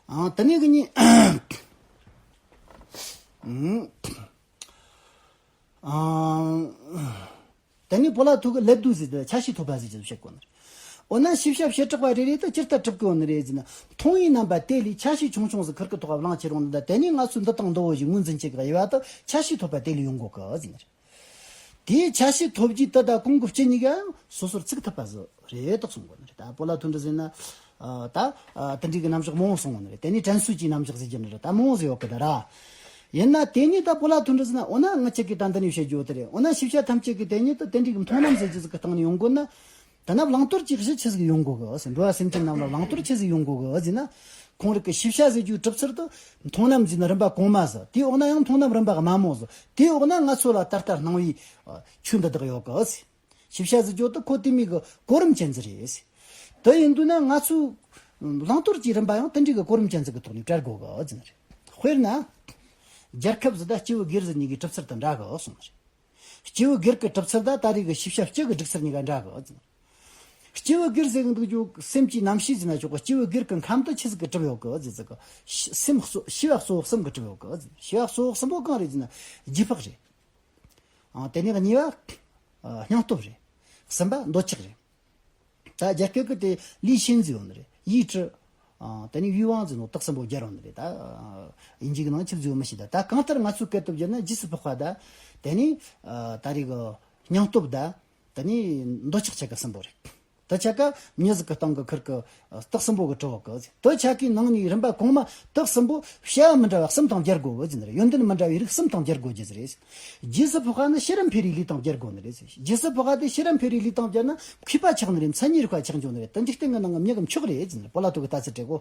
ཨ་དེ་ནས་གི་གཉིས། ཨ། དེ་ནས་པོ་ལ་ཐུ་གི་ལད་ཟློས་ཟེར་དེ་ཆ་ཤས་ཐོབ་པ་ཟེར་གྱི་བཤད་གོ་ནི་རེད། འོ་ན་ཤེས་བྱ་བྱེ་བྲག་པ་རེ་རེ་དེ་ཇི་ལྟར་གྲུབ་གི་ཡོད་ནི་རེད་ཟེར་ན། མཐོང་བའི་རྣམ་པ་དེ་ལས་ཆ་ཤས་ཆུང་ཆུང་ཟིག་ཁུར་གི་ཐོག་བླངས་ཁྱེར་ཡོང་ནི་ད། དེ་ནས་ང་ཚོས་འདི་དང་འདི་བོ་ཞིག་ངོས་འཛིན་བྱེད་གི་ཡོད་པ་དེ་ཆ་ཤས་ཐོབ་པ་དེ་ལས་ཡོང་གོ་གི་ཟེར་ནི་རེད། དེའི་ཆ་ཤས་ཐོབ་རྒྱུ་དེ་དང་གོང་གི་སྤྱི་གཉིས་ཀ་ཡང་སོ་སོར་ཚིག་ཐུབ་པ་ཟིག་རེད་དག་གསུང་གོ་ནི་རེད། ད་པོ་ལ་ཐུ་འདྲ་ཟེར་ན། ཨ་ད་ཨ་དེ་འདྲའི་གི་རྣམ་གཞག་མང་བོ་གསུང་གོ་ནི་རེད། དེ་ནས་དྲན་གསོ་གྱི་རྣམ་གཞག་ཟེར་གྱི་ནི་རེད། ད་མང་བོ་ཟིག་ཡོད་གི་ད་ར། ཡིན་ན་དེ་ཉིད་ད་པོ་ལ་ཐུ་འདྲ་ཟེར་ན། འོ་ན་ང་ཅག་གིས་ད་འདི་ནས་བཤད་རྒྱུ་དེ་རེད། འོ་ན་ཤེས་བྱ་ཐམས་ཅད་ཀྱི་དེ་ཉིད་དུ་དེ་འདྲའི་གི་མཐོང་ལམ་ཟེར་རྒྱུ་ཟིག་གི་སྟེང་ནས་ཡོང་དགོས་ན། ད་ན་བླང་དོར་གྱི་གཞི་ཆི་ཟིག་ཡོང་དགོས་གི་ཟེར། འགྲོ་བ་སེམས་ཅན་རྣམས་ལ་བླང་དོར་ཆི་ཟིག་ཡོང་དགོས་གི་ཟེར་ན། ཁོང་རིགས་ཀྱི་ཤེས་བྱ་ཟེར་རྒྱུའི་གྲུབ་ཚུལ་དུ་མཐོང་ལམ་ཟེར་ན་རིམ་པ་གོང་མ་ཟེར། དེའི་འོག་ན་ཡང་མཐོང་ལམ་རིམ་པ་དམའ་མོ་ཟེར། དེའི་འོག་ན་ང་ཚོ་ལ་ད་ལྟ་སྣང་བའི་ཨ་ཆོས་འདི་དག་ཡོད་གི་ཟེར། ཤེས་བྱ་ཟེར་རྒྱུ་དེ་ཁོ་དེ་མོ་གི་གོ་རིམ་ཅན་ཟིག་རེད་ཟེར། དེ་ཡིན་དུས་ན་ང་ཚོས་བླང་དོར་གྱི་རིམ་པ་ཡང་དེ་འདྲའི་གི་གོ་རིམ་ཅན་ཟིག་གི་ཐོག་ནས་བཀྲལ་དགོས་གི་ཟེར་ནི་རེད། དཔེར་ན། རྒྱལ་ཁབ་ཟེར་དང་སྐྱེས་བུ་སྒེར་ཟེར་གཉིས་ཀྱི་གྲུབ་ཚུལ་དེ་འདྲ་གི་གསུངས་ནི་རེད། སྐྱེས་བུ་སྒེར་གྱི་གྲུབ་ཚུལ་དང་ད་རེས་ཀྱི་ཤེས་བྱ་སྤྱི་གི་སྒྲིག་ཚུལ་གཉིས་ཀ་འདྲ་གི་ཟེར། སྐྱེས་བུ་སྒེར་ཟེར་གི་འདུག་རྒྱུ་སེམས་ཀྱི་རྣམ་ཤེས་ཟེར་ན་ཆོག་གི། སྐྱེས་བུ་སྒེར་གྱི་ཁམས་དེ་ཆི་ཟིག་གིས་གྲུབ་ཡོད་གི་ཟེར་ཟིག་གི། སེམས་གཙོ་ཤེས་པ་གཙོ་བོ་གསུམ་གིས་གྲུབ་ཡོད་གི་ཟེར། ཤེས་པ་གཙོ་བོ་གསུམ་པོ་གང་རེད་ཟེར་ན། རྗེས་དཔག་རེད། ཨ་དེ་ནས་གཉིས་པ་ཨ་སྙིང་སྟོབས་རེད། གསུམ་པ་འདོད་ཆགས་རེད། ད་རྒྱ་སྐད་ཀྱི་དེ་ལུས་ཅན་ཟེར་ཡོད་ནི་རེད། ཡིད་ཀྲི། ཨ་དེ་ནས་ཡུལ་དབང་ཟེར་ནོ་དག་གསུམ་པོ་སྦྱར་ཡོད་ནི་རེད། ད་ཨ་དབྱིན་ཇི་གི་ནང་ཆི་ཟེར་ཡོད་མི་ཤེས། ད་ད་གང་ལྟར་ང་ཚོའི་སྐད་དུ་བསྒྱུར་ན་རྗེས་སུ་དཔག་པ་ད། དེ་ནས་ཨ་ད་རེས་གི་སྙིང་སྟོབས་ད། དེ་ནས་འདོད་ཆགས་ཆ་ག་གསུམ་པོ་རེད། དེ་ཆ་ག་མྱི་ཟིག་གི་སྟེང་གི་ཁིར་གི་ཨ་དག་གསུམ་པོ་གིས་གྲུབ་ཡོད་གི་ཟེར། དེ་ཆ་གའི་ནང་ནས་རིམ་པ་གོང་མ་དག་གསུམ་པོ་བྱ་བ་མི་འདྲ་བ་གསུམ་དང་སྦྱར་དགོས་གི་ཟེར་ནི་རེད། ཡོན་ཏན་མི་འདྲ་བའི་རིགས་གསུམ་དང་སྦྱར་དགོས་རྒྱུ་ཟིག་རེད། རྗེས་སུ་དཔག་པ་ནི་ཕྱི་རབས་འཕེལ་རིས་ལུས་དང་སྦྱར་དགོས་ནི་རེད་ཟེར། རྗེས་སུ་དཔག་པ་དེ་ཕྱི་རབས་འཕེལ་རིས་ལུས་དང་སྦྱར་ན་མཁས་པ་ཆགས་ནི་རེད། མཚན་ཉིད་རིག་པ་ཆགས་འགྱོ་ནི་རེད། དེ་འཇིག་རྟེན་གྱི་ནང་གི་མྱི་གི་མཆོག་རེད་ཟེར་ནི་རེད། པོ་ལ་ཐུ་གིས་ལྟ་ཚུལ་བྲིས་གོ།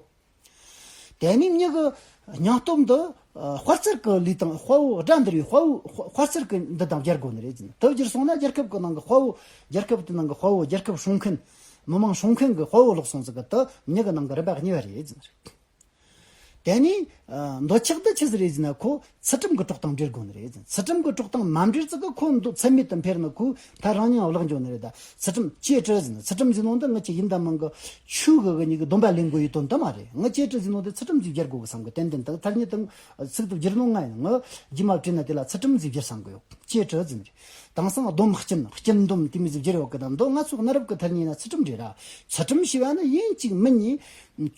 དེ་ནས་མྱི་གི་སྙིང་སྟོབས་འདི་ཨ་དཔའ་རྩལ་གྱི་ལུས་དང་། དཔའ་བོ་སྒྲ་འདི་རུའི་དཔའ་བོ་དཔའ་དཔའ་རྩལ་གྱི་འདི་དང་སྦྱར་དགོས་ནི་རེད་ཟེར་ནི། དེ་བསྒྱུར་སོང་ན་རྒྱལ་ཁབ་ཀྱི་ནང་གི་དཔའ་བོ། རྒྱལ་ཁབ་དེའི་ནང་གི་དཔའ་བོ། རྒྱལ་ཁབ་སྲུང་མཁན། མི་མང་སྲུང་མཁན་གྱི་དཔའ་བོ་ལོག་སོང་ཟིག་གི། དེ་མྱི་གི་ནང་གི་རིམ་པ་གཉིས་པ་རེད་ཟེར་ནི་རེད། དེ་ནས་ཨ་འདོད་ཆགས་འདི་ཆི་ཟིག་རེད་ཟེར་ན། ཁོ་ཚུལ་ཁྲིམས་ཀྱི་གྲོགས་དང་འབྲེལ་དགོས་ནི་རེད་ཟེར། ཚུལ་ཁྲིམས་ཀྱི་གྲོགས་དང་མ་འབྲེལ་ཙི་གི་ཁོ་འདི་ཚད་མེད་དུ་འཕེལ་ནི། ཁོ་ད་རང་ཉིད་བརླག་འགྱོ་ནི་རེད། ད་ཚུལ་ཁྲིམས་ཅེས་བྲི་ཟེར་ནི། ཚུལ་ཁྲིམས་ཟེར་ནོ་འདི་ངི་ཆོ་ཡིན་དང་མིན་གི་ཆོས་གི་གི་གཉིས་གི་སྡོམ་པ་ལེན་དགོས་ཡི་དོན་དུ་མ་རེད། ངི་ཅེས་བྲི་ཟེར་ནོ་འདི་ཚུལ་ཁྲིམས་ཟིག་སྦྱར་དགོས་གི་བསམ་གི། ཏན་ཏན་དག་ཐ་སྙད་དང་ཚིག་དེ་བསྒྱུར་ནོ་ང་ཡིན། ངི་རྗེས་མ་བྲིས་ན་དེ་ལ་ཚུལ་ཁྲིམས་ཟིག་སྦྱར་བསམ་གི་ཡོད། ཅེས་བྲི་ཟེར་ནི་རེད། དེང་སང་སྡོམ་སྐྱིན། སྐྱིན་སྡོམ་དེ་མོ་ཟིག་བསྒྱུར་ཡོད་གི། ད་འདི་ང་ཚོ་གནའ་རབས་ཀྱི་ཐ་སྙད་ན་ཚུལ་ཁྲིམས་རེད་ར། ཚུལ་ཁྲིམས་ཞེས་པ་ནི་ཡིན་གཅིག་མིན་གཉིས་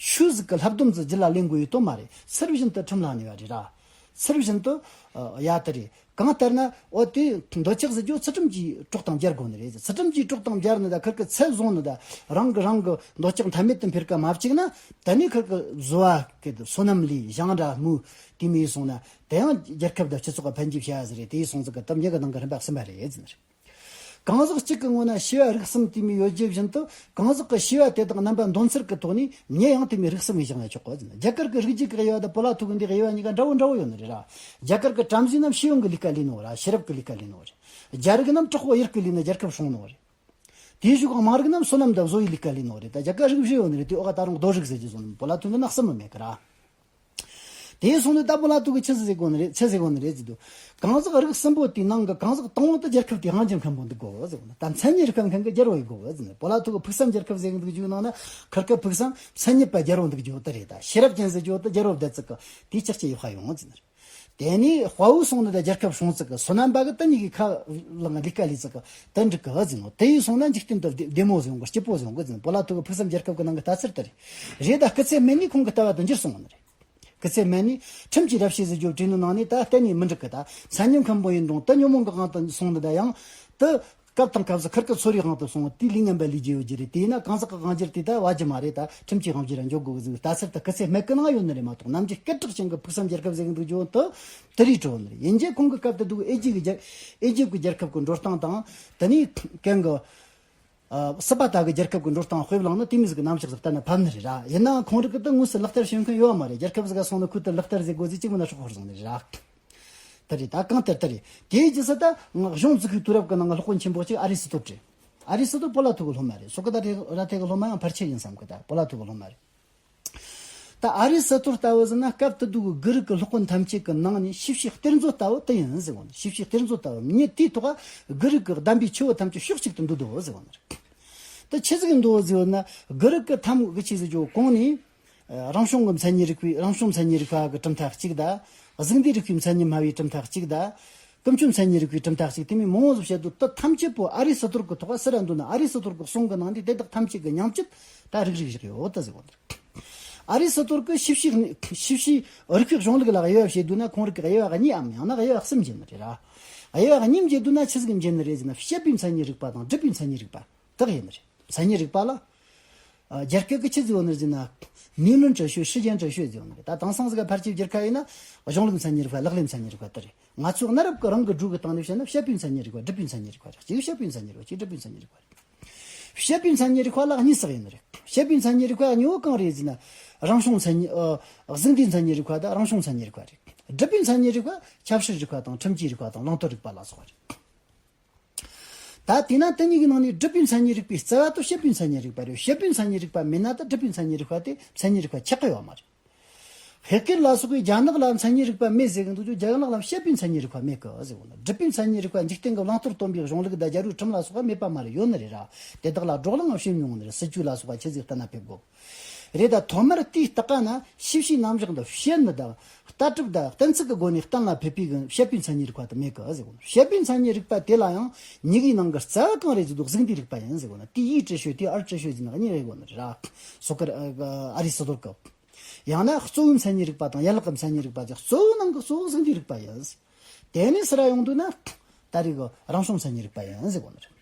ཆོས་ཟིག་གི་བསླབ་སྡོམ་ཟིག་རྒྱུད་ལ་ལེན་དགོས་ཡོད་དོན་མ་རེད། ཚུལ་བཞིན་དུ་ཁྲིམས་ལ་གནས་པ་རེད་ར། ཚུལ་བཞིན་དུ་ཨ་ཡ་དེ་རེད། གང་ལྟར་ན་འོ་དེ་འདོད་ཆགས་ཟེར་རྒྱུ་ཚུལ་ཁྲིམས་ཀྱི་གྲོགས་དང་སྦྱར་དགོས་ནི་རེད། ཚུལ་ཁྲིམས་ཀྱི་གྲོགས་དང་སྦྱར་ནི་ད་ཁིར་གི་ཚད་བཟུང་ནི་ད། རང་གི་རང་གི་འདོད་ཆགས་མཐའ་མེད་དུ་འཕེལ་ཀ་མ་བཅུག་ན། ད་ནི་ཁིར་གི་བཟོ་བ་གི་བསོད་ནམས་ལས་ཞིང་ར་དམུ་དེ་མོ་ཡིན་སོང་ན། དེ་ཡང་རྒྱལ་ཁབ་དང་སྤྱི་ཚོགས་ལ་ཕན་གྱི་བྱ་བ་ཟིག་རེད། དེ་ཡིན་སོང་ཙི་གི་ད་མྱི་གི་ནང་གི་རིམ་པ་གསུམ་པ་རེད་ཟེར་ནི་རེད། གང་ཟག་གཅིག་གི་ངོ་ན་ཤེས་པ་རིགས་གསུམ་དེ་མོ་ཡོད་རྒྱུ་བཞིན་དུ། གང་ཟག་གི་ཤེས་པ་དེ་དག་རྣམ་པ་འདོན་ཚུལ་གྱི་ཐོག་ནས་མྱི་ཡང་དེ་མོའི་རིགས་གསུམ་ཡིན་བཞག་ན་ཆོག་གོ་ཟེར་ན། རྒྱ་གར་གྱི་རིགས་རྒྱུད་ཀྱི་དབྱེ་བ་དང་པོ་ལ་ཐུག་གི་འདི་དབྱེ་བ་གཉིས་ཀ་འདྲ་བོ་འདྲ་བོ་ཡོད་ནི་རེད་ར། རྒྱ་གར་གྱི་བྲམ་ཟེ་རྣམས་ཤེས་ཡོན་གྱི་ལས་ཀ་ལས་ནོ་ར། ཤེས་རབ་ཀྱི་ལས་ཀ་ལས་ནོ་རེད། རྒྱ་རིགས་རྣམས་དྲག་པོ་ཡུལ་གྱི་ལས་ནི་རྒྱལ་ཁབ་སྲུང་ནོ་རེད། དེའི་གཞུག་གི་དམངས་རིགས་རྣམས་སོ་ནམ་དང་བཟོ་བའི་ལས་ཀ་ལས་ནོ་རེད། ད་རྒྱ་གར་རིགས་བཞི་ཡོད་ནི་རེད། དེ་འོག་ག་ད་རུང་རྡོ་རིགས་ཟེར་རྒྱུ་སོང་ནི་པོ་ལ་ཐུག་གི་ན་གསུམ་མི་མེད་ཀི་ར། དེ་སོང་ནས་ད་པོ་ལ་ཐུག་གི་ཆི་ཟིག་གོ་ནི་རེད། ཆི་ཟིག་གོ་ནི་རེད་ཟེར་དུས། གང་ཟག་རིགས་གསུམ་པོ་དེའི་ནང་གི་གང་ཟག་དང་པོ་དེ་རྒྱལ་ཁབ་དེའི་དབང་སྒྱུར་མཁན་པོ་འདུག་གོ་ཟེར་གོ་ནི། ད་མཚན་ཉིད་རིག་པ་མཁན་གི་རྒྱལ་པོ་ཡིན་དགོས་གི་ཟེར་ནས། པོ་ལ་ཐུག་གི་ཕུགས་བསམ་རྒྱལ་ཁབ་ཟེར་གི་འདུག་རྒྱུ་ནང་ན་ཁིར་ཀ་ཕུགས་བསམ་མཚན་ཉིད་པ་རྒྱལ་པོ་འདུག་རྒྱུ་དེ་རེད། ད་ཤེས་རབ་ཅན་ཟེར་རྒྱུ་དེ་རྒྱལ་པོ་བསྡད་ཙི་གི་དེའི་ཅག་ཅི་ཡོད་ཁ་ཡོང་ཟེར་ནས། དེ་ནས་དཔའ་བོ་སོང་ནི་ད་རྒྱལ་ཁབ་སྲུང་ཙི་གི། བསོད་ནམས་པ་གི་དེ་གཉིས་ཀྱི་ཁ་ལང་ལས་ཀ་ལས་ཙི་གི་དེ་འགྲིག་གི་ཟེར་ནོ། དེ་ཡིན་སོང་ན་འཇིག་རྟེན་དུ་བདེ་བདེ་མོ་ཟེར་ཡོང་གི། སྐྱིད་པོ་ཟེར་ཡོང་གི་ཟེར་ནས། པོ་ལ་ཐུག་གི་ཕུགས་བསམ་རྒྱལ་ཁབ་གི་ནང་གི་ལྟ་ཚུལ་དེ་རེད། རེད། ད་སྐུ་ཚེ་སྨད་ནས་ཁོང་གི་ལྟ་བ་དེ་འགྱུར་སོང་ནི་རེད། སྐུ་ཚེ་སྨད་ནས་ཁྲིམས་ཀྱི་ར་བཤད་ཟེར་རྒྱུ་བྲིས་ནི་ནང་ནས་ད་གཏན་ནས་མི་འགྲིག་གི། ད་མཚན་ཉིད་མཁན་པོ་ཡིན་རུང་དེ་ཉོན་མོངས་ཀྱི་དབང་དུ་སོང་ནི་ད་ཡང་དེ་སྐབས་དང་སྐབས་སུ་ཁིར་ཀི་ཚོར་བའི་དབང་དུ་སོང་བ་དེ་ལུས་ངན་པ་ལས་རྒྱུ་ཡོད་རྒྱུ་རེད། དེས་ན་གང་ཟག་གི་དབང་སྒྱུར་དེ་ད་བ་རྒྱུ་མ་རེད། ད་ཁྲིམས་ཀྱི་དབང་སྒྱུར་ར་འཇོག་དགོས་གི་ཟེར་ནི་ལྟ་ཚུལ་དེ་སྐུ་ཚེ་སྨད་ཀི་ནང་ཡོད་ནི་རེད་མ་གཏོགས། ནམ་རྒྱུན་སྐད་གྲགས་ཅན་གི་ཕུགས་བསམ་རྒྱལ་ཁབ་ཟེར་གི་འདུག་རྒྱུ་དེ་དེ་རིགས་བྲིས་ནི་རེད། ཡིན་གྱི་ཁོང་གི་སྐབས་དེ་དུས་ཨེ་ཇི་གི་རྒྱལ་ཨེ་ཇི་གི་རྒྱལ་ཁབ་ཀྱི་འགྲོ་སྟངས་དང་དེ་ནས་གན་གི་ཨ། སྲིད་པ་ལྟ་བུའི་རྒྱལ་ཁབ་ཀྱི་འགྲོ་སྟངས་དཔེ་བླངས་ན་དེ་མོ་ཟིག་གི་རྣམ་གཞག་ཟིག་བསྟན་ན་ཕན་ནི་རེད་ར། ཡིན་ནའང་ཁོང་རིགས་ཀྱིས་དེ་དངོས་སུ་ལག་བསྟར་བྱེད་མཁན་ཡོད་བ་མ་རེད། རྒྱལ་ཁབ་ཟིག་ག་སོང་ན་ཁོས་དེ་ལག་བསྟར་ཟེར་དགོས་ཟིག་གཅིག་མིན་ན་ཧྲོག་ཧོར་སོང་ནི་རེད་ར། དེ་རེད། ད་གང་ལྟར་དེ་རེད། དེའི་རྗེས་སུ་ད་ང་གཞུང་རྩིས་ཁའི་དུས་རབས་ཀྱི་ནང་གི་སློབ་དཔོན་ཆེན་པོ་གཅིག་ཨ་རི་སི་ཏོ་རེད། ཨ་རི་སི་ཏོ་པོ་ལ་ཐུག་གི་སློབ་མ་རེད། སོ་ཀ་ཏ་ར་ཐེ་གི་སློབ་མ་ཡང་ཕལ་ཆེར་ཡིན་བསམ་གི། ད་པོ་ལ་ཐུག་གི་སློབ་མ་རེད། ད་ཨ་རི་སི་ཏོ་ལྟ་བུ་ཟེར་ན་སྐབས་དེ་དུས་ཀྱི་གྷི་རིག་གི་སློབ་དཔོན་ཐམས་ཅད་ཀྱི་ནང་ནས་ཤེས་བྱའི་གཏེར་མཛོད་ལྟ་བུ་དེ་ཡིན་ཟེར་གོ་ནི། ཤེས་བྱའི་གཏེར་མཛོད་ལྟ་བུ་མྱི་དེའི་ཐོག་ག་གྷི་རིག་གི་གདམས་པའི་ཆུ་བོ་ཐམས་ཅད་ཕྱོགས་གཅིག་ཏུ་འདུས་འདུག་ཟེར་གོ་ནི་རེད། དེ་ཆི་ཟིག་འདུག་ཟེར་ན་གྷི་རིག་གི་ཐམ་གི་ཆི་ཟིག་ཅོ་གོང་ནས་རང་བྱུང་གི་མཚན་ཉིད་རིག་པའི་རང་བྱུང་མཚན་ཉིད་རིག་པ་གི་གྲུབ་མཐའ་གཅིག་དང་། གཟུགས་འདས་རིག་པའི་མཚན་ཉིད་སྨྲ་བའི་གྲུབ་མཐའ་གཅིག་དང་། ཀུན་སྤྱོད་མཚན་ཉིད་རིག་པའི་གྲུབ་མཐའ་གཅིག་དེ་མིན་མང་བོ་ཟིག་བཤད་དུས་དེ་ཐམས་ཅད་པོ་ཨ་རི་སི་ཏོ་གི་ཐོག་ག་ཟེར་ར་འདུག་ན། ཨ་རི་སི་ཏོ་གི་གསུང་གི་ནང་ནས་དེ་དག་ཐམས་ཅད་ཀྱི་ཉམས་ཅིག་ད་རིག་རིག་བཞག་ཡོད་ད་ཟེར་གོ་ནི་རེད། ཨ་རི་སི་ཏོ་གི་ཤེས་བྱའི་ཤེས་བྱའི་རིག་པའི་གཞུང་ལུགས་ལ་དབྱེ་བ་བྱེད་དུས་ན་ཁོང་རིགས་ཀྱི་དབྱེ་བ་གཉིས་འམ་ཡང་ན་དབྱེ་བ་གསུམ་འབྱེད་ནི་རེད་ར། དབྱེ་བ་གཉིས་འབྱེད་དུས་ན་ཆི་ཟིག་འབྱེད་ནི་རེད་ཟེར་ན། བཤད་པའི་མཚན་ཉིད་རིག་པ་དང་སྒྲུབ་པའི་མཚན་ཉིད་རིག་པ་དག་ཡིན་ནི་རེད། མཚན་ཉིད་རིག་པ་ལ། ཨ། རྒྱ་སྐད་ཀྱི་ཆི་ཟེར་ནི་ཟེར་ན། 理论哲学、实践哲学 ཟེར་ནི་རེད། ད་དེང་སང་ཟིག་ག་ཕལ་ཆེར་བསྒྱུར་ཁ་ཡིན་ན་གཞུང་ལུགས་མཚན་ཉིད་རིག་པ། ལག་ལེན་མཚན་ཉིད་རིག་པ་དེ་རེད། ང་ཚོའི་གནའ་རབས་ཀྱི་རང་གི་སྒྲུང་གི་སྟེང་ནས་བཤད་ན་བཤད་པའི་མཚན་ཉིད་རིག་པ། སྒྲུབ་པའི་མཚན་ཉིད་རིག་པ་རེད། གཅིག་བཤད་པའི་མཚན་ཉིད་རིག་པ། གཅིག་སྒྲུབ་པའི་མཚན་ཉིད་རིག་པ་རེད། བཤད་པའི་མཚན་ཉིད་རིག་པ་ལ་གཉིས་བསགས་ཡིན་ནི་རེད། བཤད་པའི་མཚན་ཉིད་རིག་པ་གཉིས་པོ་གང་རེད་ཟེར་ན། རང་བྱུང་མཚན་ཉིད་ཨ། གཟུགས་འདས་མཚན་ཉིད་རིག་པ་དང་རང་བྱུང་མཚན་ཉིད་རིག་པ་རེད། སྒྲུབ་པའི་མཚན་ཉིད་རིག་པ་ཁྱབ་བྱེད་རིག་པ་དང་ཁྲིམས་ཀྱི་རིག་པ་དང་བླང་དོར་རིག་པ་ལ་སོགས་པ་རེད། ད་དེས་ན་དེ་གཉིས་ཀྱི་ནང་ནས་སྒྲུབ་པའི་མཚན་ཉིད་རིག་པའི་རྩ་བ་དེ་བྱེད་པའི་མཚན་ཉིད་རིག་པ་རེད། བྱེད་པའི་མཚན་ཉིད་རིག་པ་མེད་ན་ད་སྒྲུབ་པའི་མཚན་ཉིད་རིག་པ་དེ་མཚན་ཉིད་རིག་པ་ཆགས་ཀྱི་ཡོད་མ་རེད། ཧེ་ཀེར་ལ་སོགས་པས་རྒྱ་ནག་ལ་མཚན་ཉིད་རིག་པ་མེད་ཟེར་གི་འདུག་ཀྱང་རྒྱ་ནག་ལ་བྱེད་པའི་མཚན་ཉིད་རིག་པ་མེད་གི་ཟེར་གོ་ནི། སྒྲུབ་པའི་མཚན་ཉིད་རིག་པ་འཇིག་རྟེན་གྱི་བླང་དོར་སྟོན་པའི་གཞུང་ལུགས་དང་རྒྱལ་པོའི་ཁྲིམས་ལ་སོགས་པ་མེད་པ་མ་རེད། ཡོད་ནི་རེད་ར། དེ་དག་ལ་བགྲོ་གླེང་ངམ་བྱེད་མྱོང་ནི་རེད། སྲིད་ཇུས་ལ་སོགས་པ་ཆི་ཟིག་བསྟན་ན་ཕེབས་དགོ། རེད། ད་ཐོག་མར་དེའི་ལྟག་ཀ་ན་ཤེས་བྱའི་རྣམ་གཞག་འདི་བཤད་ནི་དང་ལྟ་གྲུབ་དང་གཏན་ཚིགས་ཀྱི་སྒོ་ནས་གཏན་ལ་ཕེབས་པའི་གི་བྱེད་པའི་མཚན་ཉིད་རིག་པ་དེ་མེད་གི་ཟེར་གོ་ནི། བྱེད་པའི་མཚན་ཉིད་རིག་པ་དེ་ལ་ཡང་གཉིས་ཀའི་ནང་གི་རྩ་བ་གང་རེད་ཟེར་དུས་གཟུགས་འདས་རིག་པ་ཡིན་ཟེར་གོ་ནི། དེ་ཡིད་དྲི་ཤོས་དེ་ཨར་དྲི་ཤོས་ཟེར་ན་གཉིས་རེད་གོ་ནི་རེད་ར། སོ་ཀར་ཨ་རི་སི་ཏོལ་གི། ཡང་ན་གཙོ་བོའི་མཚན་ཉིད་རིག་པ་དང་ཡན་ལག་གི་མཚན་ཉིད་རིག་པ་དེ་གཙོ་བོའི་ནང་གི་གཙོ་བོ་གཟུགས་འདས་རིག་པ་ཡིན། དེ་ནས་ཟུར་ར་ཡོང་དུས་ན་ད་རེས་གི་རང་བྱུང་མཚན་ཉིད་རིག་པ་ཡིན་ཟེར་གོ་ནི་རེད།